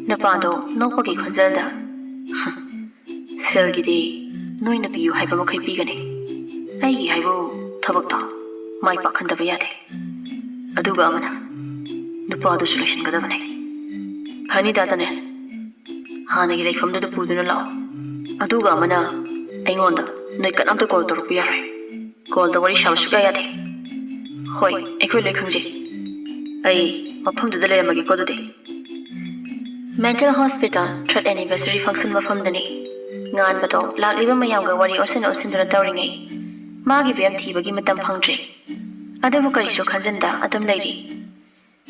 ꯅꯨꯄꯥꯗꯣ ꯅꯣꯛꯄꯒꯤ ꯈꯣꯟꯖꯦꯜꯗ, "ꯁꯦꯜꯒꯤꯗꯤ ꯅꯣꯏꯅ ꯄꯤꯌꯨ ꯍꯥꯏꯕ ꯃꯈꯩ ꯄꯤꯒꯅꯤ꯫ ꯑꯩꯒꯤ ꯍꯥꯏꯕꯨ ꯊꯕꯛꯇꯣ ꯃꯥꯏ ꯄꯥꯛꯍꯟꯗꯕ ꯌꯥꯗꯦ꯫ ꯑꯗꯨꯒ ꯑꯃꯅ, ꯅꯨꯄꯥꯗꯨꯁꯨ ꯂꯩꯁꯤꯟꯒꯗꯕꯅꯤ꯫ ꯐꯅꯤ ꯇꯥꯇꯅꯦ, ꯍꯥꯟꯅꯒꯤ ꯂꯩꯐꯝꯗꯨꯗ ꯄꯨꯗꯨꯅ ꯂꯥꯛꯑꯣ꯫ ꯑꯗꯨꯒ ꯑꯃꯅ ꯑꯩꯉꯣꯟꯗ ꯅꯣꯏ ꯀꯅꯥꯝꯇ ꯀꯣꯜ ꯇꯧꯔꯛꯄ ꯌꯥꯔꯣꯏ꯫ ꯀꯣꯜꯗ ꯋꯥꯔꯤ ꯁꯥꯕ ꯁꯨꯛꯌꯥ ꯌꯥꯗꯦ꯫ ꯍꯣꯏ, ꯑꯩꯈꯣꯏ ꯂꯣꯏ ꯈꯪꯖꯩ꯫ ꯑꯩ ꯃꯐꯝꯗꯨꯗ ꯂꯩꯔꯝꯃꯒꯦꯀꯣ ꯑꯗꯨꯗꯤ꯫" ꯃꯦꯟꯇꯦꯜ ꯍꯣꯁꯄꯤꯇꯥꯜ ꯊꯥꯔꯠ ꯑꯦꯅꯤꯚꯔꯁꯔꯤ ꯐꯪꯁꯟ ꯃꯐꯝꯗꯅꯤ꯫ ꯉꯥꯟꯕꯗꯣ ꯂꯥꯛꯂꯤꯕ ꯃꯌꯥꯝꯒ ꯋꯥꯔꯤ ꯑꯣꯟꯁꯤꯟ ꯑꯣꯟꯁꯤꯟꯗꯨꯅ ꯇꯧꯔꯤꯉꯩ, ꯃꯥꯒꯤ ꯕꯦꯝ ꯊꯤꯕꯒꯤ ꯃꯇꯝ ꯐꯪꯗ꯭ꯔꯤ꯫ ꯑꯗꯨꯕꯨ ꯀꯔꯤꯁꯨ ꯈꯟꯖꯤꯟꯗ ꯑꯗꯨꯝ ꯂꯩꯔꯤ꯫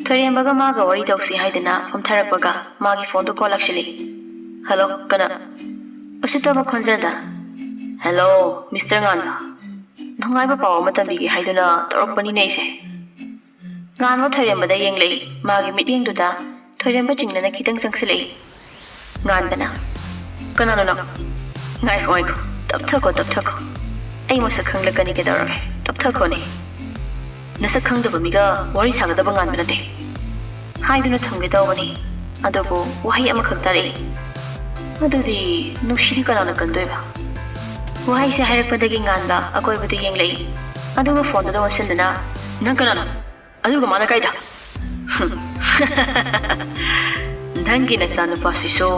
ꯊꯣꯏꯔꯦꯝꯕꯒ ꯃꯥꯒ ꯋꯥꯔꯤ ꯇꯧꯁꯤ ꯍꯥꯏꯗꯨꯅ ꯐꯝꯊꯔꯛꯄꯒ ꯃꯥꯒꯤ ꯐꯣꯟꯗꯨ ꯀꯣꯜ ꯂꯥꯛꯁꯤꯜꯂꯤ꯫ "ꯍꯜꯂꯣ, ꯀꯅꯥ?" ꯎꯁꯤꯠꯇꯕ ꯈꯣꯟꯖꯦꯜꯗ, "ꯍꯦꯜꯂꯣ, ꯃꯤꯁꯇꯔ ꯉꯥꯟꯕ꯫ ꯅꯨꯡꯉꯥꯏꯕ ꯄꯥꯎ ꯑꯃ ꯇꯝꯕꯤꯒꯦ ꯍꯥꯏꯗꯨꯅ ꯇꯧꯔꯛꯄꯅꯤꯅꯦ ꯑꯩꯁꯦ꯫" ꯉꯥꯟꯕ ꯊꯣꯏꯔꯦꯝꯕꯗ ꯌꯦꯡꯂꯛꯏ꯫ ꯃꯥꯒꯤ ꯃꯤꯠꯌꯦꯡꯗꯨꯗ ꯊꯣꯏꯔꯦꯝꯕ ꯆꯤꯡꯅꯅ ꯈꯤꯇꯪ ꯆꯪꯁꯤꯜꯂꯛꯏ꯫ ꯉꯥꯟꯕꯅ, "ꯀꯅꯥꯅꯣ ꯅꯪ? ꯉꯥꯏꯈꯣ, ꯉꯥꯏꯈꯣ, ꯇꯞꯊꯈꯣ, ꯇꯞꯊꯈꯣ꯫ ꯑꯩ ꯃꯁꯛ ꯈꯪꯂꯛꯀꯅꯤ, ꯀꯩꯗꯧꯔꯒꯦ? ꯇꯞꯊꯈꯣꯅꯦ꯫ ꯅꯁꯛ ꯈꯪꯗꯕ ꯃꯤꯒ ꯋꯥꯔꯤ ꯁꯥꯒꯗꯕ ꯉꯥꯟꯕ ꯅꯠꯇꯦ" ꯍꯥꯏꯗꯨꯅ ꯊꯝꯒꯦ ꯇꯧꯕꯅꯤ꯫ ꯑꯗꯨꯕꯨ ꯋꯥꯍꯩ ꯑꯃꯈꯛ ꯇꯥꯔꯛꯏ꯫ "ꯑꯗꯨꯗꯤ ꯅꯨꯡꯁꯤꯗꯤ ꯀꯅꯥꯅ ꯀꯟꯗꯣꯏꯕ?" ꯋꯥꯍꯩꯁꯦ ꯍꯥꯏꯔꯛꯄꯗꯒꯤ ꯉꯥꯟꯕ ꯑꯀꯣꯏꯕꯗ ꯌꯦꯡꯂꯛꯏ꯫ ꯑꯗꯨꯒ ꯐꯣꯟꯗꯨꯗ ꯑꯣꯟꯁꯤꯟꯗꯨꯅ, "ꯅꯪ ꯀꯅꯥꯅꯣ? ꯑꯗꯨꯒ ꯃꯥꯅ ꯀꯥꯏꯗ?" "ꯅꯪꯒꯤ ꯅꯆꯥꯅꯨꯄꯥꯁꯤꯁꯨ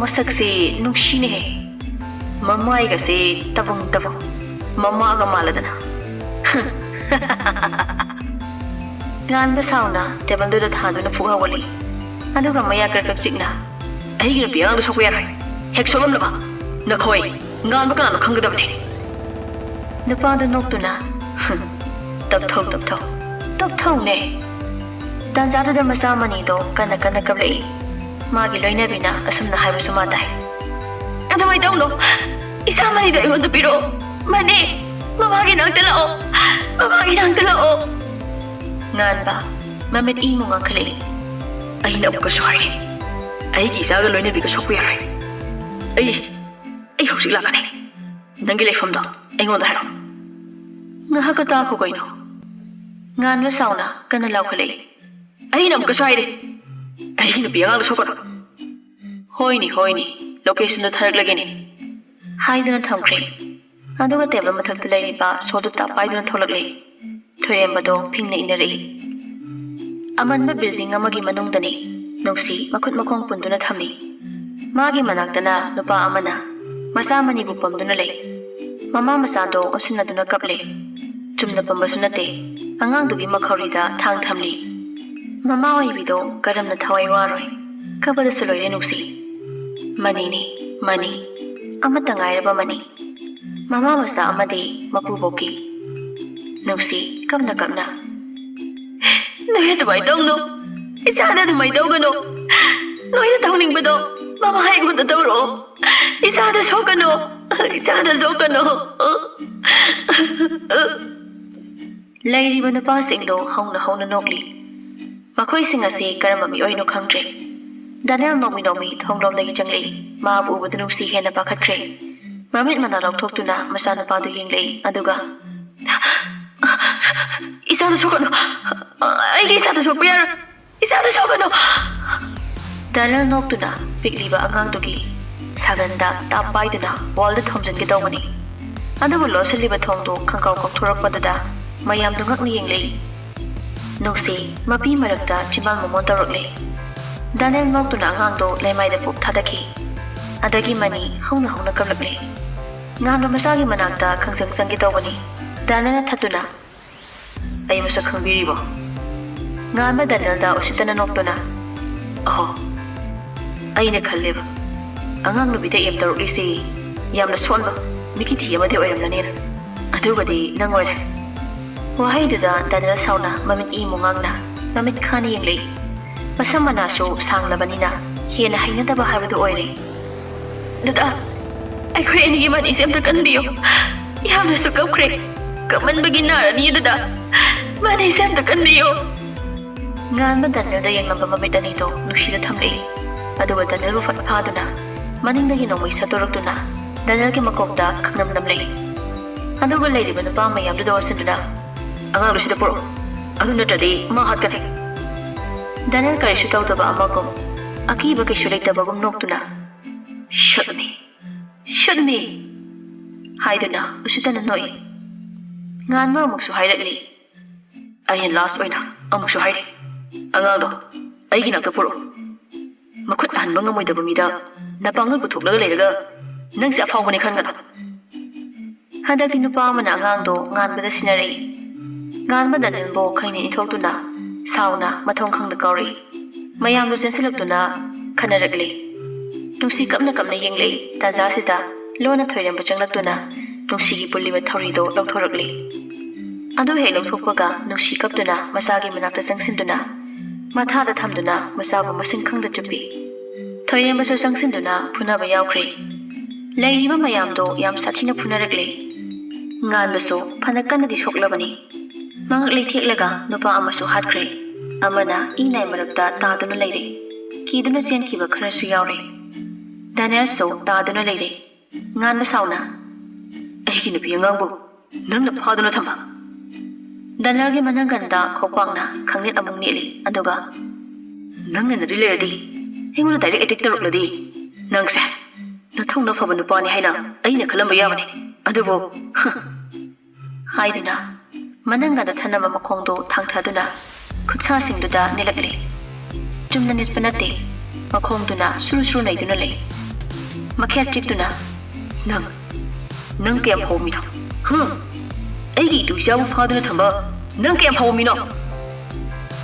ꯃꯁꯛꯁꯤ ꯅꯨꯡꯁꯤꯅꯦꯍꯦ꯫ ꯃꯃꯥꯏꯒꯁꯦ ꯇꯕꯪ ꯇꯕꯪ, ꯃꯃꯥꯒ ꯃꯥꯜꯂꯗꯅ꯫" ꯉꯥꯟꯕ ꯁꯥꯎꯅ ꯇꯦꯕꯜꯗꯨꯗ ꯊꯥꯗꯨꯅ ꯐꯨꯛ ꯍꯧꯒꯠꯂꯤ꯫ ꯑꯗꯨꯒ ꯃꯌꯥ ꯀ꯭ꯔꯛ ꯀ꯭ꯔꯛ ꯆꯤꯛꯅ, "ꯑꯩꯒꯤ ꯅꯨꯄꯤ ꯑꯉꯥꯡꯗ ꯁꯣꯛꯄ ꯌꯥꯔꯣꯏ꯫ ꯍꯦꯛ ꯁꯣꯛꯂꯝꯂꯕ ꯅꯈꯣꯏ ꯉꯥꯟꯕ ꯀꯅꯥꯅꯣ ꯈꯪꯒꯗꯕꯅꯤ꯫" ꯅꯨꯄꯥꯗꯨ ꯅꯣꯛꯇꯨꯅ, "ꯇꯞꯊꯧ, ꯇꯞꯊꯧ, ꯇꯞꯊꯧꯅꯦ꯫" ꯇꯥꯟꯖꯥꯗꯨꯗ ꯃꯆꯥ ꯃꯅꯤꯗꯣ ꯀꯟꯅ ꯀꯟꯅ ꯀꯞꯂꯛꯏ꯫ ꯃꯥꯒꯤ ꯂꯣꯏꯅꯕꯤꯅ ꯑꯁꯨꯝꯅ ꯍꯥꯏꯕꯁꯨ ꯃꯥ ꯇꯥꯏ, "ꯑꯗꯨꯃꯥꯏꯅ ꯇꯧꯅꯣ, ꯏꯆꯥ ꯃꯅꯤꯗꯣ ꯑꯩꯉꯣꯟꯗ ꯄꯤꯔꯛꯑꯣ꯫ ꯃꯅꯤ, ꯃꯃꯥꯒꯤ ꯅꯥꯛꯇ ꯂꯥꯛꯑꯣ, ꯃꯃꯥꯒꯤ ꯅꯥꯛꯇ ꯂꯥꯛꯑꯣ꯫" ꯉꯥꯟꯕ, ꯃꯃꯤꯠ ꯏ ꯃꯨꯡꯉꯛꯈꯠꯂꯛꯏ꯫ "ꯑꯩꯅ ꯑꯃꯨꯛꯀꯁꯨ ꯍꯥꯏꯔꯤ, ꯑꯩꯒꯤ ꯏꯆꯥꯒ ꯂꯣꯏꯅꯕꯤꯒ ꯁꯣꯛꯄ ꯌꯥꯔꯣꯏ꯫ ꯑꯩ, ꯑꯩ ꯍꯧꯖꯤꯛ ꯂꯥꯛꯀꯅꯤ꯫ ꯅꯪꯒꯤ ꯂꯩꯐꯝꯗꯣ ꯑꯩꯉꯣꯟꯗ ꯍꯥꯏꯔꯛꯑꯣ꯫" "ꯉꯥꯏꯍꯥꯛꯀ ꯇꯥꯈꯣ ꯀꯩꯅꯣ꯫" ꯉꯥꯟꯕ ꯁꯥꯎꯅ ꯀꯟꯅ ꯂꯥꯎꯈꯠꯂꯛꯏ꯫ "ꯑꯩꯅ ꯑꯃꯨꯛꯀꯁꯨ ꯍꯥꯏꯔꯤ, ꯑꯩꯒꯤ ꯅꯨꯄꯤ ꯑꯉꯥꯡꯗꯣ ꯁꯣꯛꯀꯅꯨ꯫ "ꯍꯣꯏꯅꯦ, ꯍꯣꯏꯅꯦ, location-ꯗꯣ ꯊꯥꯔꯛꯂꯒꯦꯅꯦ," ꯍꯥꯏꯗꯨꯅ ꯊꯝꯈ꯭ꯔꯦ꯫ ꯑꯗꯨꯒ table ꯃꯊꯛꯇ ꯂꯩꯔꯤꯕ ꯁꯣꯗꯨ ꯇꯥꯞ ꯄꯥꯏꯗꯨꯅ ꯊꯣꯛꯂꯛꯂꯦ꯫ ꯊꯣꯏꯔꯦꯝꯕꯗꯣ ꯐꯤꯡꯅ ꯏꯟꯅꯔꯛꯏ꯫ ꯑꯃꯟꯕ building ꯑꯃꯒꯤ ꯃꯅꯨꯡꯗꯅꯤ꯫ ꯅꯨꯡꯁꯤ ꯃꯈꯨꯠ ꯃꯈꯣꯡ ꯄꯨꯟꯗꯨꯅ ꯊꯝꯃꯤ꯫ ꯃꯥꯒꯤ ꯃꯅꯥꯛꯇꯅ ꯅꯨꯄꯥ ꯑꯃꯅ ꯃꯆꯥ ꯃꯅꯤꯕꯨ ꯄꯝꯗꯨꯅ ꯂꯩ꯫ ꯃꯃꯥ ꯃꯆꯥꯗꯣ ꯑꯣꯟꯁꯤꯟꯅꯗꯨꯅ ꯀꯞꯂꯦ꯫ ꯆꯨꯝꯅ ꯄꯝꯕꯁꯨ ꯅꯠꯇꯦ, ꯑꯉꯥꯡꯗꯨꯒꯤ ꯃꯈꯧꯔꯤꯗ ꯊꯥꯡ ꯊꯝꯂꯤ꯫ ꯃꯃꯥ ꯑꯣꯏꯕꯤꯗꯣ ꯀꯔꯝꯅ ꯊꯋꯥꯏ ꯋꯥꯔꯣꯏ? ꯀꯞꯄꯗꯁꯨ ꯂꯣꯏꯔꯦ ꯅꯨꯡꯁꯤ꯫ ꯃꯅꯤꯅꯤ, ꯃꯅꯤ꯫ ꯑꯃꯠꯇ ꯉꯥꯏꯔꯕ ꯃꯅꯤ꯫ ꯃꯃꯥ ꯃꯆꯥ ꯑꯃꯗꯤ ꯃꯄꯨꯕꯣꯛꯀꯤ꯫ ꯅꯨꯡꯁꯤ ꯀꯞꯅ ꯀꯞꯅ, "ꯅꯣꯏ ꯑꯗꯨꯃꯥꯏꯅ ꯇꯧꯅꯨ꯫ ꯏꯆꯥꯗ ꯑꯗꯨꯃꯥꯏꯅ ꯇꯧꯒꯅꯨ꯫ ꯅꯣꯏꯅ ꯇꯧꯅꯤꯡꯕꯗꯣ ꯃꯃꯥ ꯑꯩꯉꯣꯟꯗ ꯇꯧꯔꯛꯑꯣ꯫ ꯏꯆꯥꯗ ꯁꯣꯛꯀꯅꯨ꯫ ꯏꯆꯥꯗ ꯁꯣꯛꯀꯅꯨ꯫" ꯂꯩꯔꯤꯕ ꯅꯨꯄꯥꯁꯤꯡꯗꯣ ꯍꯧꯅ ꯍꯧꯅ ꯅꯣꯛꯂꯤ꯫ ꯃꯈꯣꯏꯁꯤꯡ ꯑꯁꯤ ꯀꯔꯝꯕ ꯃꯤꯑꯣꯏꯅꯣ ꯈꯪꯗ꯭ꯔꯦ꯫ ꯗꯥꯅꯤꯌꯦꯜ ꯅꯣꯡꯃꯤ ꯅꯣꯡꯃꯤ ꯊꯣꯡꯂꯣꯝꯗꯒꯤ ꯆꯪꯂꯛꯏ꯫ ꯃꯥꯕꯨ ꯎꯕꯗ ꯅꯨꯡꯁꯤ ꯍꯦꯟꯅ ꯄꯥꯈꯠꯈ꯭ꯔꯦ꯫ ꯃꯃꯤꯠ ꯃꯅꯥ ꯂꯧꯊꯣꯛꯇꯨꯅ ꯃꯆꯥꯅꯨꯄꯥꯗꯨ ꯌꯦꯡꯂꯛꯏ, ꯑꯗꯨꯒ, "ꯏꯆꯥꯗ ꯁꯣꯛꯀꯅꯨ꯫ ꯑꯩꯒꯤ ꯏꯆꯥꯗ ꯁꯣꯛꯄ ꯌꯥꯔꯣꯏ꯫ ꯏꯆꯥꯗ ꯁꯣꯛꯀꯅꯨ!" ꯗꯥꯅꯤꯌꯦꯜ ꯅꯣꯛꯇꯨꯅ ꯄꯤꯛꯂꯤꯕ ꯑꯉꯥꯡꯗꯨꯒꯤ ꯁꯥꯒꯟꯗ ꯇꯥꯞ ꯄꯥꯏꯗꯨꯅ wall-ꯗ ꯊꯣꯝꯖꯤꯟꯒꯦ ꯇꯧꯕꯅꯤ꯫ ꯑꯗꯨꯕꯨ ꯂꯣꯠꯁꯤꯜꯂꯤꯕ ꯊꯣꯡꯗꯨ ꯈꯪꯀꯥꯎ ꯀꯥꯎꯊꯣꯔꯛꯄꯗꯨꯗ ꯃꯌꯥꯝꯗꯨ ꯉꯛꯅ ꯌꯦꯡꯂꯛꯏ꯫ ꯅꯨꯡꯁꯤ ꯃꯄꯤ ꯃꯔꯛꯇ ꯆꯤꯝꯕꯥꯜ ꯃꯃꯣꯟ ꯇꯧꯔꯛꯂꯦ꯫ ꯗꯥꯅꯤꯌꯦꯜ ꯅꯣꯛꯇꯨꯅ ꯑꯉꯥꯡꯗꯣ ꯂꯩꯃꯥꯏꯗ ꯄꯨꯞ ꯊꯥꯗꯈꯤ꯫ ꯑꯗꯒꯤ ꯃꯅꯤ ꯍꯧꯅ ꯍꯧꯅ ꯀꯞꯂꯛꯂꯦ꯫ ꯉꯥꯟꯕ ꯃꯆꯥꯒꯤ ꯃꯅꯥꯛꯇ ꯈꯪꯆꯪ ꯆꯪꯒꯦ ꯇꯧꯕꯅꯤ꯫ ꯗꯥꯅꯤꯌꯦꯜꯅ ꯊꯠꯇꯨꯅ, "ꯑꯩ ꯃꯁꯛ ꯈꯪꯕꯤꯔꯤꯕꯣ?" ꯉꯥꯟꯕ ꯗꯥꯅꯤꯌꯦꯜꯗ ꯎꯁꯤꯠꯇꯅ ꯅꯣꯛꯇꯨꯅ, "ꯑꯍꯣ, ꯑꯩꯅ ꯈꯜꯂꯦꯕ, ꯑꯉꯥꯡ ꯅꯨꯄꯤꯗ aim ꯇꯧꯔꯛꯂꯤꯁꯤ ꯌꯥꯝꯅ ꯁꯣꯟꯕ ꯃꯤꯀꯤꯊꯤ ꯑꯃꯗꯤ ꯑꯣꯏꯔꯝꯂꯅꯤꯅ꯫ ꯑꯗꯨꯒꯗꯤ ꯅꯪ ꯑꯣꯏꯔꯦ꯫" ꯋꯥꯍꯩꯗꯨꯗ ꯗꯥꯅꯤꯌꯦꯜ ꯁꯥꯎꯅ ꯃꯃꯤꯠ ꯏ ꯃꯨꯉꯥꯡꯅ ꯃꯃꯤꯠ ꯈꯥꯅ ꯌꯦꯡꯂꯛꯏ꯫ ꯃꯁꯝ ꯃꯅꯥꯁꯨ ꯁꯥꯡꯂꯕꯅꯤꯅ ꯍꯦꯟꯅ ꯍꯩꯅꯗꯕ ꯍꯥꯏꯕꯗꯨ ꯑꯣꯏꯔꯦ꯫ "ꯗꯗꯥ, ꯑꯩꯈꯣꯏ ꯑꯅꯤꯒꯤ ꯃꯅꯤꯁꯦ ꯑꯝꯇ ꯀꯟꯕꯤꯌꯨ꯫ ꯌꯥꯝꯅꯁꯨ ꯀꯞꯈ꯭ꯔꯦ꯫ ꯀꯞꯃꯟꯕꯒꯤ ꯅꯥꯔꯅꯤ, ꯗꯗꯥ꯫ ꯃꯅꯤꯁꯦ ꯑꯝꯇ ꯀꯟꯕꯤꯌꯨ꯫" ꯉꯥꯟꯕ ꯗꯥꯅꯤꯌꯦꯜꯗ ꯌꯦꯡꯂꯝꯕ ꯃꯃꯤꯠ ꯑꯅꯤꯗꯣ ꯅꯨꯡꯁꯤꯗ ꯊꯝꯂꯛꯏ꯫ ꯑꯗꯨꯒ ꯗꯥꯅꯤꯌꯦꯜꯕꯨ ꯐꯠ ꯐꯥꯗꯨꯅ ꯃꯅꯤꯡꯗꯒꯤ ꯅꯣꯡꯃꯩ ꯁꯠꯇꯣꯔꯛꯇꯨꯅ ꯗꯥꯅꯤꯌꯦꯜꯒꯤ ꯃꯀꯣꯛꯇ ꯈꯪꯅꯝ ꯅꯝꯂꯛꯏ꯫ ꯑꯗꯨꯒ ꯂꯩꯔꯤꯕ ꯅꯨꯄꯥ ꯃꯌꯥꯝꯗꯨꯗ ꯑꯣꯟꯁꯤꯟꯗꯨꯅ, "ꯑꯉꯥꯡꯗꯨ ꯁꯤꯗ ꯄꯨꯔꯛꯎ꯫ ꯑꯗꯨ ꯅꯠꯇ꯭ꯔꯗꯤ ꯃꯥ ꯍꯥꯠꯀꯅꯤ꯫" ꯗꯥꯅꯤꯌꯦꯜ ꯀꯔꯤꯁꯨ ꯇꯧꯗꯕ ꯑꯃꯒꯨꯝ, ꯑꯀꯤꯕ ꯀꯩꯁꯨ ꯂꯩꯇꯕꯒꯨꯝ ꯅꯣꯛꯇꯨꯅ, "Shoot me, shoot me" ꯍꯥꯏꯗꯨꯅ ꯎꯁꯤꯠꯇꯅ ꯅꯣꯛꯏ꯫ ꯉꯥꯟꯕ ꯑꯃꯨꯛꯁꯨ ꯍꯥꯏꯔꯛꯂꯤ, "ꯑꯩꯅ ꯂꯥꯁ ꯑꯣꯏꯅ ꯑꯃꯨꯛꯁꯨ ꯍꯥꯏꯔꯤ, ꯑꯉꯥꯡꯗꯣ ꯑꯩꯒꯤ ꯅꯥꯛꯇ ꯄꯨꯔꯛꯎ꯫ ꯃꯈꯨꯠ ꯍꯟꯕ ꯉꯝꯃꯣꯏꯗꯕ ꯃꯤꯗ ꯅꯄꯥꯡꯒꯜ ꯄꯨꯊꯣꯛꯂꯒ ꯂꯩꯔꯒ ꯅꯪꯁꯦ ꯑꯐꯥꯎꯕꯅꯤ ꯈꯟꯒꯅꯨ꯫" ꯍꯟꯗꯛꯇꯤ ꯅꯨꯄꯥ ꯑꯃꯅ ꯑꯉꯥꯡꯗꯣ ꯉꯥꯟꯕꯗ ꯁꯤꯟꯅꯔꯛꯏ꯫ ꯉꯥꯟꯕ ꯗꯥꯅꯤꯌꯦꯜꯕꯨ ꯈꯩꯅ ꯏꯟꯊꯣꯛꯇꯨꯅ ꯁꯥꯎꯅ ꯃꯊꯣꯡ ꯈꯪꯗ ꯀꯧꯔꯛꯏ꯫ ꯃꯌꯥꯝꯗꯣ ꯆꯦꯟꯁꯤꯜꯂꯛꯇꯨꯅ ꯈꯟꯅꯔꯛꯂꯤ꯫ ꯅꯨꯡꯁꯤ ꯀꯞꯅ ꯀꯞꯅ ꯌꯦꯡꯂꯛꯏ꯫ ꯇꯥꯟꯖꯥꯁꯤꯗ ꯂꯣꯟꯅ ꯊꯣꯏꯔꯦꯝꯕ ꯆꯪꯂꯛꯇꯨꯅ ꯅꯨꯡꯁꯤꯒꯤ ꯄꯨꯜꯂꯤꯕ ꯊꯧꯔꯤꯗꯣ ꯂꯧꯊꯣꯔꯛꯂꯤ꯫ ꯑꯗꯨ ꯍꯦꯛ ꯂꯧꯊꯣꯛꯄꯒ ꯅꯨꯡꯁꯤ ꯀꯞꯇꯨꯅ ꯃꯆꯥꯒꯤ ꯃꯅꯥꯛꯇ ꯆꯪꯁꯤꯟꯗꯨꯅ ꯃꯊꯥꯗ ꯊꯝꯗꯨꯅ ꯃꯆꯥꯕꯨ ꯃꯁꯤꯡ ꯈꯪꯗ ꯆꯨꯞꯄꯤ꯫ ꯊꯣꯏꯔꯦꯝꯕꯁꯨ ꯆꯪꯁꯤꯟꯗꯨꯅ ꯐꯨꯅꯕ ꯌꯥꯎꯈ꯭ꯔꯦ꯫ ꯂꯩꯔꯤꯕ ꯃꯌꯥꯝꯗꯣ ꯌꯥꯝ ꯁꯥꯊꯤꯅ ꯐꯨꯅꯔꯛꯂꯦ꯫ ꯉꯥꯟꯕꯁꯨ ꯐꯅ ꯀꯟꯅꯗꯤ ꯁꯣꯛꯂꯕꯅꯤ꯫ ꯃꯉꯛ ꯂꯩꯊꯦꯛꯂꯒ ꯅꯨꯄꯥ ꯑꯃꯁꯨ ꯍꯥꯠꯈ꯭ꯔꯦ꯫ ꯑꯃꯅ ꯏ ꯅꯥꯏ ꯃꯔꯛꯇ ꯇꯥꯗꯨꯅ ꯂꯩꯔꯦ꯫ ꯀꯤꯗꯨꯅ ꯆꯦꯟꯈꯤꯕ ꯈꯔꯁꯨ ꯌꯥꯎꯔꯦ꯫ ꯗꯥꯅꯤꯌꯦꯜꯁꯨ ꯇꯥꯗꯨꯅ ꯂꯩꯔꯦ꯫ ꯉꯥꯟꯕ ꯁꯥꯎꯅ, "ꯑꯩꯒꯤ ꯅꯨꯄꯤ ꯑꯉꯥꯡꯕꯨ ꯅꯪꯅ ꯐꯥꯗꯨꯅ ꯊꯝꯕ?" ꯗꯥꯅꯤꯌꯦꯜꯒꯤ ꯃꯅꯪꯒꯟꯗ ꯈꯣꯛꯄꯥꯛꯅ ꯈꯪꯅꯦꯠ ꯑꯃꯨꯛ ꯅꯦꯠꯂꯤ, ꯑꯗꯨꯒ, "ꯅꯪꯅ ꯅꯗꯨꯏ ꯂꯩꯔꯗꯤ ꯑꯩꯉꯣꯟꯗ ꯗꯥꯏꯔꯦꯛ ꯑꯦꯇꯦꯛ ꯇꯧꯔꯛꯂꯗꯤ ꯅꯪꯁꯦ ꯅꯊꯧꯅ ꯐꯕ ꯅꯨꯄꯥꯅꯤ ꯍꯥꯏꯅ ꯑꯩꯅ ꯈꯜꯂꯝꯕ ꯌꯥꯕꯅꯤ, ꯑꯗꯨꯕꯨ," ꯍꯥꯏꯗꯨꯅ ꯃꯅꯪꯒꯟꯗ ꯊꯅꯝꯕ ꯃꯈꯣꯡꯗꯣ ꯊꯥꯡꯊꯗꯨꯅ ꯈꯨꯠꯁꯥꯁꯤꯡꯗꯨꯗ ꯅꯦꯠꯂꯛꯂꯦ꯫ ꯆꯨꯝꯅ ꯅꯦꯠꯄ ꯅꯠꯇꯦ, ꯃꯈꯣꯡꯗꯨꯅ ꯁꯨꯔꯨ ꯁꯨꯔꯨ ꯅꯩꯗꯨꯅ ꯂꯩ꯫ ꯃꯈꯦꯠ ꯆꯤꯛꯇꯨꯅ, "ꯅꯪ, ꯅꯪ ꯀꯌꯥꯝ ꯐꯥꯎꯃꯤꯅꯣ? ꯍꯨꯝ? ꯑꯩꯒꯤ ꯏꯇꯨ ꯏꯆꯥꯕꯨ ꯐꯥꯗꯨꯅ ꯊꯝꯕ ꯅꯪ ꯀꯌꯥꯝ ꯐꯥꯎꯃꯤꯅꯣ?"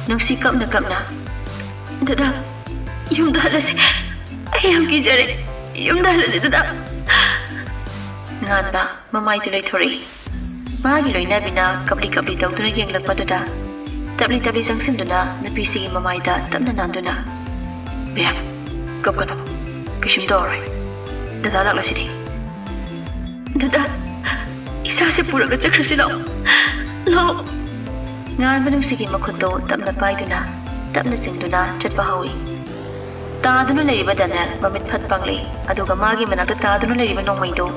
ꯅꯨꯡꯁꯤ ꯀꯞꯅ ꯀꯞꯅ, "ꯗꯗꯥ, ꯌꯨꯝꯗ ꯍꯜꯂꯁꯤ꯫ ꯑꯩ ꯌꯥꯝ ꯀꯤꯖꯔꯦ꯫ ꯌꯨꯝꯗ ꯍꯜꯂꯁꯤ, ꯗꯗꯥ꯫" ꯉꯥꯟꯕ ꯃꯃꯥꯏꯗꯨ ꯂꯩꯊꯣꯔꯛꯏ꯫ ꯃꯥꯒꯤ ꯂꯣꯏꯅꯕꯤꯅ ꯀꯞꯂꯤ ꯀꯞꯂꯤ ꯇꯧꯗꯨꯅ ꯌꯦꯡꯂꯛꯄꯗꯨꯗ ꯇꯞꯂꯤ ꯇꯞꯂꯤ ꯆꯪꯁꯤꯟꯗꯨꯅ ꯅꯨꯄꯤꯁꯤꯒꯤ ꯃꯃꯥꯏꯗ ꯇꯞꯅ ꯅꯥꯟꯗꯨꯅ, "ꯕꯦꯝ, ꯀꯞꯀꯅꯨ꯫ ꯀꯩꯁꯨꯝ ꯇꯧꯔꯔꯣꯏ꯫ ꯗꯗꯥ ꯂꯥꯛꯂꯁꯤꯗꯤ꯫" "ꯗꯗꯥ, ꯏꯁꯥꯁꯦ ꯄꯨꯔꯒ ꯆꯠꯈ꯭ꯔꯁꯤ ꯂꯥꯛꯑꯣ꯫ ꯂꯥꯛꯑꯣ꯫" ꯉꯥꯟꯕ ꯅꯨꯡꯁꯤꯒꯤ ꯃꯈꯨꯠꯇꯣ ꯇꯞꯅ ꯄꯥꯏꯗꯨꯅ ꯇꯞꯅ ꯆꯤꯡꯗꯨꯅ ꯆꯠꯄ ꯍꯧꯏ꯫ ꯇꯥꯗꯨꯅ ꯂꯩꯔꯤꯕ ꯗꯥꯅꯤꯌꯦꯜ ꯃꯃꯤꯠ ꯐꯠ ꯄꯥꯡꯂꯛꯏ, ꯑꯗꯨꯒ ꯃꯥꯒꯤ ꯃꯅꯥꯛꯇ ꯇꯥꯗꯨꯅ ꯂꯩꯔꯤꯕ ꯅꯣꯡꯃꯩꯗꯨ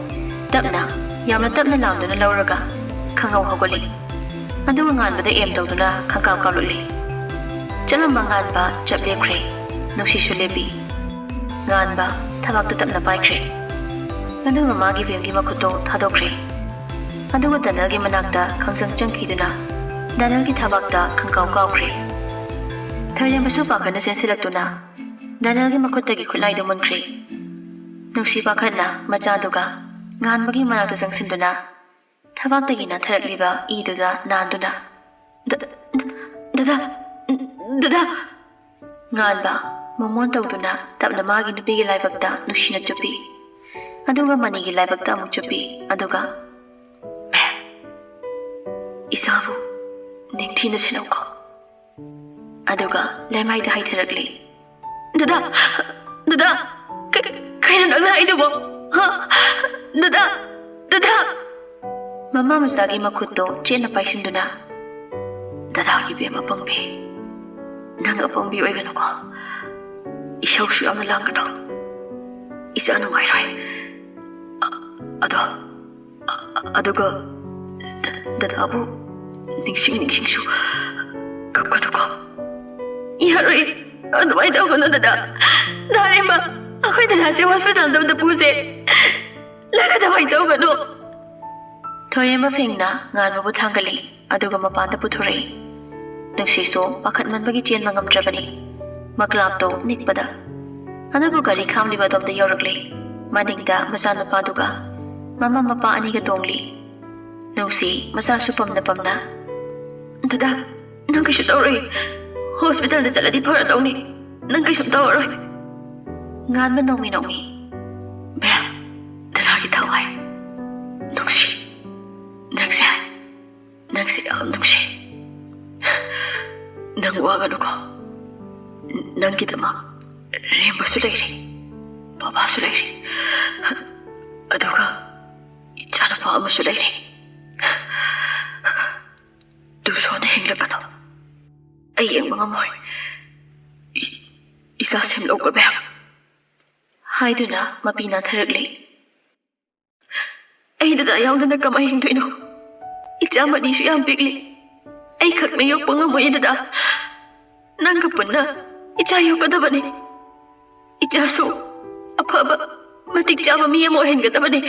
ꯇꯞꯅ, ꯌꯥꯝꯅ ꯇꯞꯅ ꯂꯥꯝꯗꯨꯅ ꯂꯧꯔꯒ ꯈꯪꯍꯧ ꯍꯧꯒꯠꯂꯤ꯫ ꯑꯗꯨꯒ ꯉꯥꯟꯕꯗ ꯑꯦꯝ ꯇꯧꯗꯨꯅ ꯈꯪꯀꯥꯞ ꯀꯥꯞꯂꯛꯂꯤ꯫ ꯆꯠꯂꯝꯕ ꯉꯥꯟꯕ ꯆꯞ ꯂꯦꯞꯈ꯭ꯔꯦ꯫ ꯅꯨꯡꯁꯤꯁꯨ ꯂꯦꯞꯄꯤ꯫ ꯉꯥꯟꯕ ꯊꯕꯥꯛꯇꯨ ꯇꯞꯅ ꯄꯥꯏꯈ꯭ꯔꯦ꯫ ꯑꯗꯨꯒ ꯃꯥꯒꯤ ꯕꯦꯝꯒꯤ ꯃꯈꯨꯠꯇꯣ ꯊꯥꯗꯣꯛꯈ꯭ꯔꯦ꯫ ꯑꯗꯨꯒ ꯗꯅꯦꯜꯒꯤ ꯃꯅꯥꯛꯇ ꯈꯪꯆꯪ ꯆꯪꯈꯤꯗꯨꯅ ꯗꯅꯦꯜꯒꯤ ꯊꯕꯥꯛꯇ ꯈꯪꯀꯥꯎ ꯀꯥꯎꯈ꯭ꯔꯦ꯫ ꯊꯣꯏꯔꯦꯝꯕꯁꯨ ꯄꯥꯈꯠꯅ ꯆꯦꯟꯁꯤꯜꯂꯛꯇꯨꯅ ꯗꯅꯦꯜꯒꯤ ꯃꯈꯨꯠꯇꯒꯤ ꯈꯨꯠꯂꯥꯏꯗꯨ ꯃꯨꯟꯈ꯭ꯔꯦ꯫ ꯅꯨꯡꯁꯤ ꯄꯥꯈꯠꯅ ꯃꯆꯥꯗꯨꯒ ꯉꯥꯟꯕꯒꯤ ꯃꯅꯥꯛꯇ ꯆꯪꯁꯤꯟꯗꯨꯅ ꯊꯕꯥꯛꯇꯒꯤ ꯅꯥꯟꯊꯔꯛꯂꯤꯕ ꯏꯗꯨꯗ ꯅꯥꯟꯗꯨꯅ, "ꯗ-, ꯗ-, ꯗꯗꯥ, ꯗꯗꯥ!" ꯉꯥꯟꯕ ꯃꯣꯃꯣꯟ ꯇꯧꯗꯨꯅ ꯇꯞꯅ ꯃꯥꯒꯤ ꯅꯨꯄꯤꯒꯤ ꯂꯥꯏꯕꯛꯇ ꯅꯨꯡꯁꯤꯅ ꯆꯨꯞꯄꯤ꯫ ꯑꯗꯨꯒ ꯃꯅꯤꯒꯤ ꯂꯥꯏꯕꯛꯇ ꯑꯃꯨꯛ ꯆꯨꯞꯄꯤ꯫ ꯑꯗꯨꯒ, "ꯃꯦꯝ, ꯏꯆꯥꯕꯨ ꯅꯤꯡꯊꯤꯅ ꯁꯦꯟꯅꯧꯀꯣ꯫" ꯑꯗꯨꯒ ꯂꯩꯃꯥꯏꯗ ꯍꯥꯏꯊꯔꯛꯂꯤ꯫ "ꯗꯗꯥ! ꯗꯗꯥ! ꯀ-, ꯀꯩꯅꯣ ꯅꯪꯅ ꯍꯥꯏꯗꯨꯕꯣ? ꯍꯥ? ꯗꯗꯥ! ꯗꯗꯥ!" ꯃꯃꯥ ꯃꯆꯥꯒꯤ ꯃꯈꯨꯠꯇꯣ ꯆꯦꯠꯅ ꯄꯥꯏꯁꯤꯟꯗꯨꯅ, "ꯗꯗꯥꯒꯤ ꯕꯦꯝ ꯑꯄꯪꯕꯤ, ꯅꯪ ꯑꯄꯪꯕꯤ ꯑꯣꯏꯒꯅꯨꯀꯣ꯫ ꯏꯁꯧꯁꯨ ꯌꯥꯝꯅ ꯂꯥꯡꯒꯅꯨ꯫ ꯏꯆꯥ ꯅꯨꯡꯉꯥꯏꯔꯣꯏ꯫ ꯑ-, ꯑꯗꯣ, ꯑ-, ꯑꯗꯨꯒ ꯗ-, ꯗꯗꯥꯕꯨ ꯅꯤꯡꯁꯤꯡ ꯅꯤꯡꯁꯤꯡꯁꯨ ꯀꯞꯀꯅꯨꯀꯣ꯫" "ꯌꯥꯔꯣꯏ, ꯑꯗꯨꯃꯥꯏꯅ ꯇꯧꯒꯅꯨ ꯗꯗꯥ꯫ ꯅꯥꯔꯦꯝꯕ, ꯑꯩꯈꯣꯏ ꯗꯗꯥꯁꯦ ꯍꯣꯁꯄꯤꯇꯥꯜꯗ ꯑꯝꯇ ꯄꯨꯁꯦ꯫ ꯅꯪ ꯑꯗꯨꯃꯥꯏꯅ ꯇꯧꯒꯅꯨ꯫" ꯊꯣꯏꯔꯦꯝꯕ ꯐꯦꯡꯅ ꯉꯥꯟꯕꯕꯨ ꯊꯥꯡꯒꯠꯂꯤ꯫ ꯑꯗꯨꯒ ꯃꯄꯥꯟꯗ ꯄꯨꯊꯣꯔꯛꯏ꯫ ꯅꯨꯡꯁꯤꯁꯨ ꯄꯥꯈꯠꯃꯟꯕꯒꯤ ꯆꯦꯟꯕ ꯉꯝꯗ꯭ꯔꯕꯅꯤ꯫ ꯃꯀ꯭ꯂꯥꯞꯇꯣ ꯅꯤꯛꯄꯗ꯫ ꯑꯗꯨꯕꯨ ꯒꯥꯔꯤ ꯈꯥꯝꯂꯤꯕ ꯑꯗꯣꯝꯗ ꯌꯧꯔꯛꯂꯦ꯫ ꯃꯅꯤꯡꯗ ꯃꯆꯥꯅꯨꯄꯥꯗꯨꯒ ꯃꯃꯥ ꯃꯄꯥ ꯑꯅꯤꯒ ꯇꯣꯡꯂꯤ꯫ ꯅꯨꯡꯁꯤ ꯃꯆꯥꯁꯨ ꯄꯝꯅ ꯄꯝꯅ, "ꯗꯗꯥ, ꯅꯪ ꯀꯩꯁꯨ ꯇꯧꯔꯣꯏ꯫ ꯍꯣꯁꯄꯤꯇꯥꯜꯗ ꯆꯠꯂꯗꯤ ꯐꯔꯗꯧꯅꯤ꯫ ꯅꯪ ꯀꯩꯁꯨꯝ ꯇꯧꯔꯔꯣꯏ꯫" ꯉꯥꯟꯕ ꯅꯣꯡꯃꯤ ꯅꯣꯡꯃꯤ, "ꯃꯦꯝ, ꯗꯗꯥꯒꯤ ꯊꯋꯥꯏ꯫ ꯅꯨꯡꯁꯤ, ꯅꯪꯁꯦ, ꯅꯪꯁꯦ ꯌꯥꯝ ꯅꯨꯡꯁꯤ꯫ ꯅꯪ ꯋꯥꯒꯅꯨꯀꯣ꯫ ꯅꯪꯒꯤꯗꯃꯛ ꯔꯦꯝꯕꯁꯨ ꯂꯩꯔꯤ, ꯕꯕꯥꯁꯨ ꯂꯩꯔꯤ, ꯑꯗꯨꯒ ꯏꯆꯥꯅꯨꯄꯥ ꯑꯃꯁꯨ ꯂꯩꯔꯤ꯫ ꯇꯨꯁꯣꯟꯅ ꯍꯤꯡꯂꯛꯀꯅꯨ꯫ ꯑꯩ ꯌꯦꯡꯕ ꯉꯝꯃꯣꯏ꯫ ꯏ-, ꯏꯆꯥ ꯁꯦꯝꯂꯧꯀꯣ ꯃꯦꯝ꯫" ꯍꯥꯏꯗꯨꯅ ꯃꯄꯤ ꯅꯥꯟꯊꯔꯛꯂꯤ꯫ "ꯑꯩ ꯗꯗꯥ ꯌꯥꯎꯗꯅ ꯀꯃꯥꯏ ꯍꯤꯡꯗꯣꯏꯅꯣ? ꯏꯆꯥ ꯃꯅꯤꯁꯨ ꯌꯥꯝ ꯄꯤꯛꯂꯤ꯫ ꯑꯩ ꯈꯛꯅ ꯌꯣꯛꯄ ꯉꯝꯃꯣꯏ ꯗꯗꯥ꯫ ꯅꯪꯒ ꯄꯨꯟꯅ ꯏꯆꯥ ꯌꯣꯛꯀꯗꯕꯅꯤ꯫ ꯏꯆꯥꯁꯨ ꯑꯐꯕ, ꯃꯇꯤꯛ ꯆꯥꯕ ꯃꯤ ꯑꯃ ꯑꯣꯏꯍꯟꯒꯗꯕꯅꯤ꯫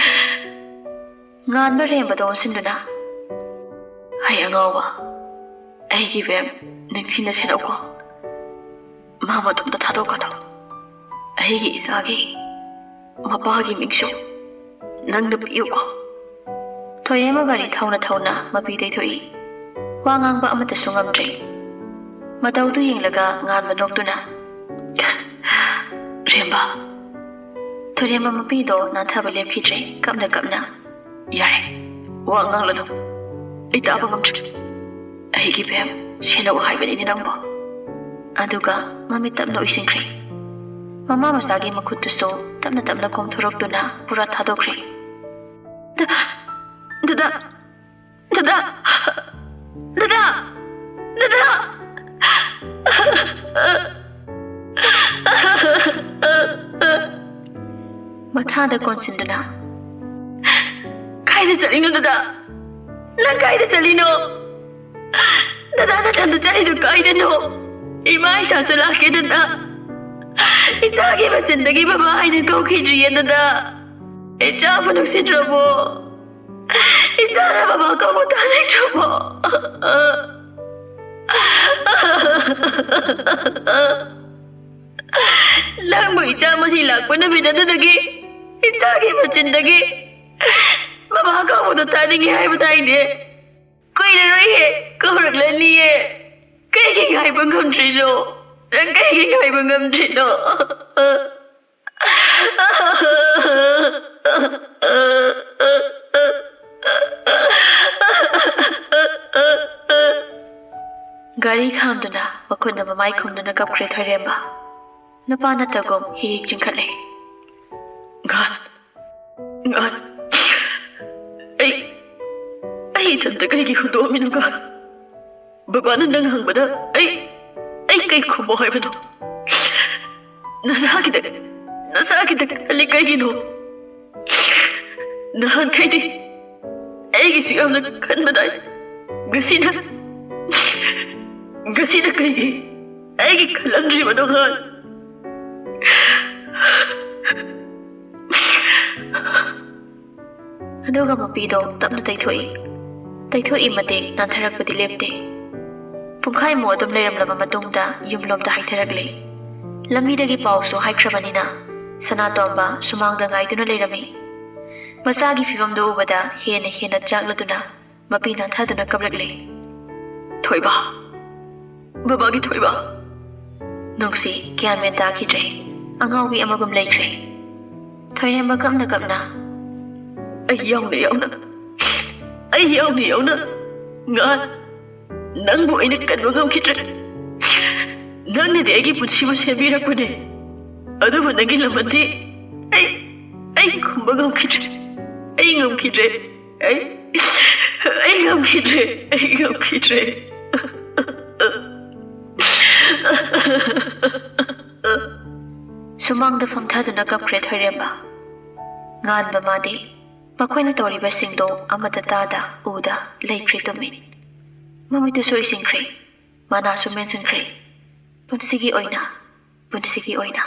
ꯉꯥꯟꯕ ꯔꯦꯝꯕꯗ ꯑꯣꯟꯁꯤꯟꯗꯨꯅ, "ꯍꯩ ꯑꯉꯥꯎꯕ, ꯑꯩꯒꯤ ꯕꯦꯝ ꯅꯤꯡꯊꯤꯅ ꯁꯦꯟꯅꯧꯀꯣ꯫ ꯃꯥ ꯃꯇꯣꯝꯇ ꯊꯥꯗꯣꯛꯀꯅꯨ꯫ ꯑꯩꯒꯤ ꯏꯆꯥꯒꯤ ꯃꯄꯥꯒꯤ ꯃꯤꯡꯁꯨ ꯅꯪꯅ ꯄꯤꯌꯨꯀꯣ꯫" ꯊꯣꯏꯔꯦꯝꯕ ꯒꯥꯔꯤ ꯊꯧꯅ ꯊꯧꯅ ꯃꯄꯤ ꯇꯩꯊꯣꯛꯏ꯫ ꯋꯥ ꯉꯥꯡꯕ ꯑꯃꯠꯇꯁꯨ ꯉꯝꯗ꯭ꯔꯦ꯫ ꯃꯇꯧꯗꯨ ꯌꯦꯡꯂꯒ ꯉꯥꯟꯕ ꯅꯣꯛꯇꯨꯅ, "ꯔꯦꯝꯕ꯫" ꯊꯣꯏꯔꯦꯝꯕ ꯃꯄꯤꯗꯣ ꯅꯥꯟꯊꯕ ꯂꯦꯞꯈꯤꯗ꯭ꯔꯦ, ꯀꯞꯅ ꯀꯞꯅ, "ꯌꯥꯔꯦ, ꯋꯥ ꯉꯥꯡꯂꯅꯨ꯫ ꯑꯩ ꯇꯥꯕ ꯉꯝꯗ꯭ꯔꯦ꯫ ꯑꯩꯒꯤ ꯕꯦꯝ, ꯁꯦꯟꯅꯧ ꯍꯥꯏꯕꯅꯤꯅꯦ ꯅꯪꯕꯣ꯫" ꯑꯗꯨꯒ ꯃꯃꯤꯠ ꯇꯞꯅ ꯎꯏꯁꯤꯟꯈ꯭ꯔꯦ꯫ ꯃꯃꯥ ꯃꯆꯥꯒꯤ ꯃꯈꯨꯠꯇꯨꯁꯨ ꯇꯞꯅ ꯇꯞꯅ ꯀꯣꯡꯊꯣꯔꯛꯇꯨꯅ ꯄꯨꯔꯥ ꯊꯥꯗꯣꯛꯈ꯭ꯔꯦ꯫ "ꯗ-, ꯗꯗꯥ, ꯗꯗꯥ, ꯗꯗꯥ, ꯗꯗꯥ!" ꯃꯊꯥꯗ ꯀꯣꯟꯁꯤꯟꯗꯨꯅ, "ꯀꯥꯏꯗ ꯆꯠꯂꯤꯅꯣ ꯗꯗꯥ? ꯅꯪ ꯀꯥꯏꯗ ꯆꯠꯂꯤꯅꯣ? ꯗꯗꯥ, ꯅꯊꯟꯗ ꯆꯠꯂꯤꯗꯣ ꯀꯥꯏꯗꯅꯣ? ꯏꯃꯥ ꯏꯁꯥꯁꯨ ꯂꯥꯛꯀꯦ ꯗꯗꯥ꯫ ꯏꯆꯥꯒꯤ ꯃꯆꯤꯟꯗꯒꯤ ꯃꯃꯥ ꯍꯥꯏꯅ ꯀꯧꯈꯤꯗ꯭ꯔꯤꯌꯦ ꯗꯗꯥ꯫ ꯏꯆꯥꯕꯨ ꯅꯨꯡꯁꯤꯗ꯭ꯔꯕꯣ? ꯏꯆꯥꯅ ꯃꯃꯥ ꯀꯧꯕ ꯇꯥꯅꯤꯡꯗ꯭ꯔꯕꯣ?" "ꯅꯪꯕꯨ ꯏꯆꯥ ꯃꯍꯤ ꯂꯥꯛꯄ ꯅꯨꯃꯤꯠ ꯑꯗꯨꯗꯒꯤ ꯏꯆꯥꯒꯤ ꯃꯆꯤꯟꯗꯒꯤ ꯃꯃꯥ ꯀꯧꯕꯗꯣ ꯇꯥꯅꯤꯡꯉꯤ ꯍꯥꯏꯕ ꯇꯥꯏꯅꯦ꯫ ꯀꯨꯏꯔꯔꯣꯏꯍꯦ, ꯀꯧꯔꯛꯂꯅꯤꯌꯦ꯫ ꯀꯩꯒꯤ ꯉꯥꯏꯕ ꯉꯝꯗ꯭ꯔꯤꯅꯣ? ꯅꯪ ꯀꯩꯒꯤ ꯉꯥꯏꯕ ꯉꯝꯗ꯭ꯔꯤꯅꯣ?" ꯒꯥꯔꯤ ꯈꯥꯝꯗꯨꯅ ꯃꯈꯨꯠꯅ ꯃꯃꯥꯏ ꯈꯨꯝꯗꯨꯅ ꯀꯞꯈ꯭ꯔꯦ ꯊꯣꯏꯔꯦꯝꯕ꯫ ꯅꯨꯄꯥ ꯅꯠꯇꯒꯨꯝ ꯍꯤ ꯍꯤꯛ ꯆꯤꯡꯈꯠꯂꯦ꯫ "ꯉꯥꯟ, ꯉꯥꯟ, ꯑꯩ, ꯑꯩ ꯏꯊꯟꯇ ꯀꯩꯒꯤ ꯍꯨꯟꯗꯣꯛꯑꯝꯃꯤꯅꯣ ꯉꯥꯟ? ꯕꯕꯥꯅ ꯅꯪ ꯍꯪꯕꯗ ꯑꯩ, ꯑꯩ ꯀꯩ ꯈꯨꯝꯃꯣ ꯍꯥꯏꯕꯅꯣ? ꯅꯁꯥꯒꯤꯗ, ꯅꯁꯥꯒꯤꯗ ꯈꯜꯂꯤ ꯀꯩꯒꯤꯅꯣ? ꯅꯍꯥꯟꯈꯩꯗꯤ ꯑꯩꯒꯤꯁꯨ ꯌꯥꯝꯅ ꯈꯟꯕꯗꯥꯏ꯫ ꯉꯁꯤꯅ, ꯉꯁꯤꯅ ꯀꯩꯒꯤ?" ꯑꯩꯒꯤ ꯈꯜꯂꯝꯗ꯭ꯔꯤꯕꯗꯣ ꯉꯥꯟ꯫ ꯑꯗꯨꯒ ꯃꯄꯤꯗꯣ ꯇꯞꯅ ꯇꯩꯊꯣꯛꯏ꯫ ꯇꯩꯊꯣꯛꯏ ꯃꯇꯤꯛ ꯅꯥꯟꯊꯔꯛꯄꯗꯤ ꯂꯦꯞꯇꯦ꯫ ꯄꯨꯡꯈꯥꯏꯃꯨꯛ ꯑꯗꯨꯝ ꯂꯩꯔꯝꯂꯕ ꯃꯇꯨꯡꯗ ꯌꯨꯝꯂꯣꯝꯗ ꯍꯥꯏꯊꯔꯛꯂꯦ꯫ ꯂꯝꯕꯤꯗꯒꯤ ꯄꯥꯎꯁꯨ ꯍꯥꯏꯈ꯭ꯔꯕꯅꯤꯅ ꯁꯅꯥꯇꯣꯝꯕ ꯁꯨꯃꯥꯡꯗ ꯉꯥꯏꯗꯨꯅ ꯂꯩꯔꯝꯃꯤ꯫ ꯃꯆꯥꯒꯤ ꯐꯤꯕꯝꯗꯨ ꯎꯕꯗ ꯍꯦꯟꯅ ꯍꯦꯟꯅ ꯆꯥꯛꯂꯗꯨꯅ ꯃꯄꯤ ꯅꯥꯟꯊꯗꯨꯅ ꯀꯞꯂꯛꯂꯦ꯫ "ꯊꯣꯏꯕ! ꯕꯕꯥꯒꯤ ꯊꯣꯏꯕ!" ꯅꯨꯡꯁꯤ ꯒ꯭ꯌꯥꯟ ꯃꯦꯟ ꯇꯥꯈꯤꯗ꯭ꯔꯦ꯫ ꯑꯉꯥꯎꯕꯤ ꯑꯃꯒꯨꯝ ꯂꯩꯈ꯭ꯔꯦ꯫ ꯊꯣꯏꯔꯦꯝꯕ ꯀꯞꯅ ꯀꯞꯅ, "ꯑꯩ ꯌꯥꯎꯅ ꯌꯥꯎꯅ, ꯑꯩ ꯌꯥꯎꯅ ꯌꯥꯎꯅ ꯉꯥꯟ, ꯅꯪꯕꯨ ꯑꯩꯅ ꯀꯟꯕ ꯉꯝꯈꯤꯗ꯭ꯔꯦ꯫ ꯅꯪꯅꯗꯤ ꯑꯩꯒꯤ ꯄꯨꯟꯁꯤꯕꯨ ꯁꯦꯝꯕꯤꯔꯛꯄꯅꯦ, ꯑꯗꯨꯕꯨ ꯅꯪꯒꯤ ꯂꯃꯟꯗꯤ ꯑꯩ, ꯑꯩ ꯈꯨꯝꯕ ꯉꯝꯈꯤꯗ꯭ꯔꯦ꯫ ꯑꯩ ꯉꯝꯈꯤꯗ꯭ꯔꯦ꯫ ꯑꯩ, ꯑꯩ ꯉꯝꯈꯤꯗ꯭ꯔꯦ꯫ ꯑꯩ ꯉꯝꯈꯤꯗ꯭ꯔꯦ꯫" ꯁꯨꯃꯥꯡꯗ ꯐꯝꯊꯗꯨꯅ ꯀꯞꯈ꯭ꯔꯦ ꯊꯣꯏꯔꯦꯝꯕ꯫ ꯉꯥꯟꯕ ꯃꯥꯗꯤ ꯃꯈꯣꯏꯅ ꯇꯧꯔꯤꯕꯁꯤꯡꯗꯣ ꯑꯃꯠꯇ ꯇꯥꯗ ꯎꯗ ꯂꯩꯈ꯭ꯔꯦ ꯇꯨꯃꯤꯟ꯫ ꯃꯃꯤꯠꯇꯨꯁꯨ ꯎꯏꯁꯤꯟꯈ꯭ꯔꯦ, ꯃꯅꯥꯁꯨ ꯃꯦꯟꯁꯤꯟꯈ꯭ꯔꯦ꯫ ꯄꯨꯟꯁꯤꯒꯤ ꯑꯣꯏꯅ, ꯄꯨꯟꯁꯤꯒꯤ ꯑꯣꯏꯅ꯫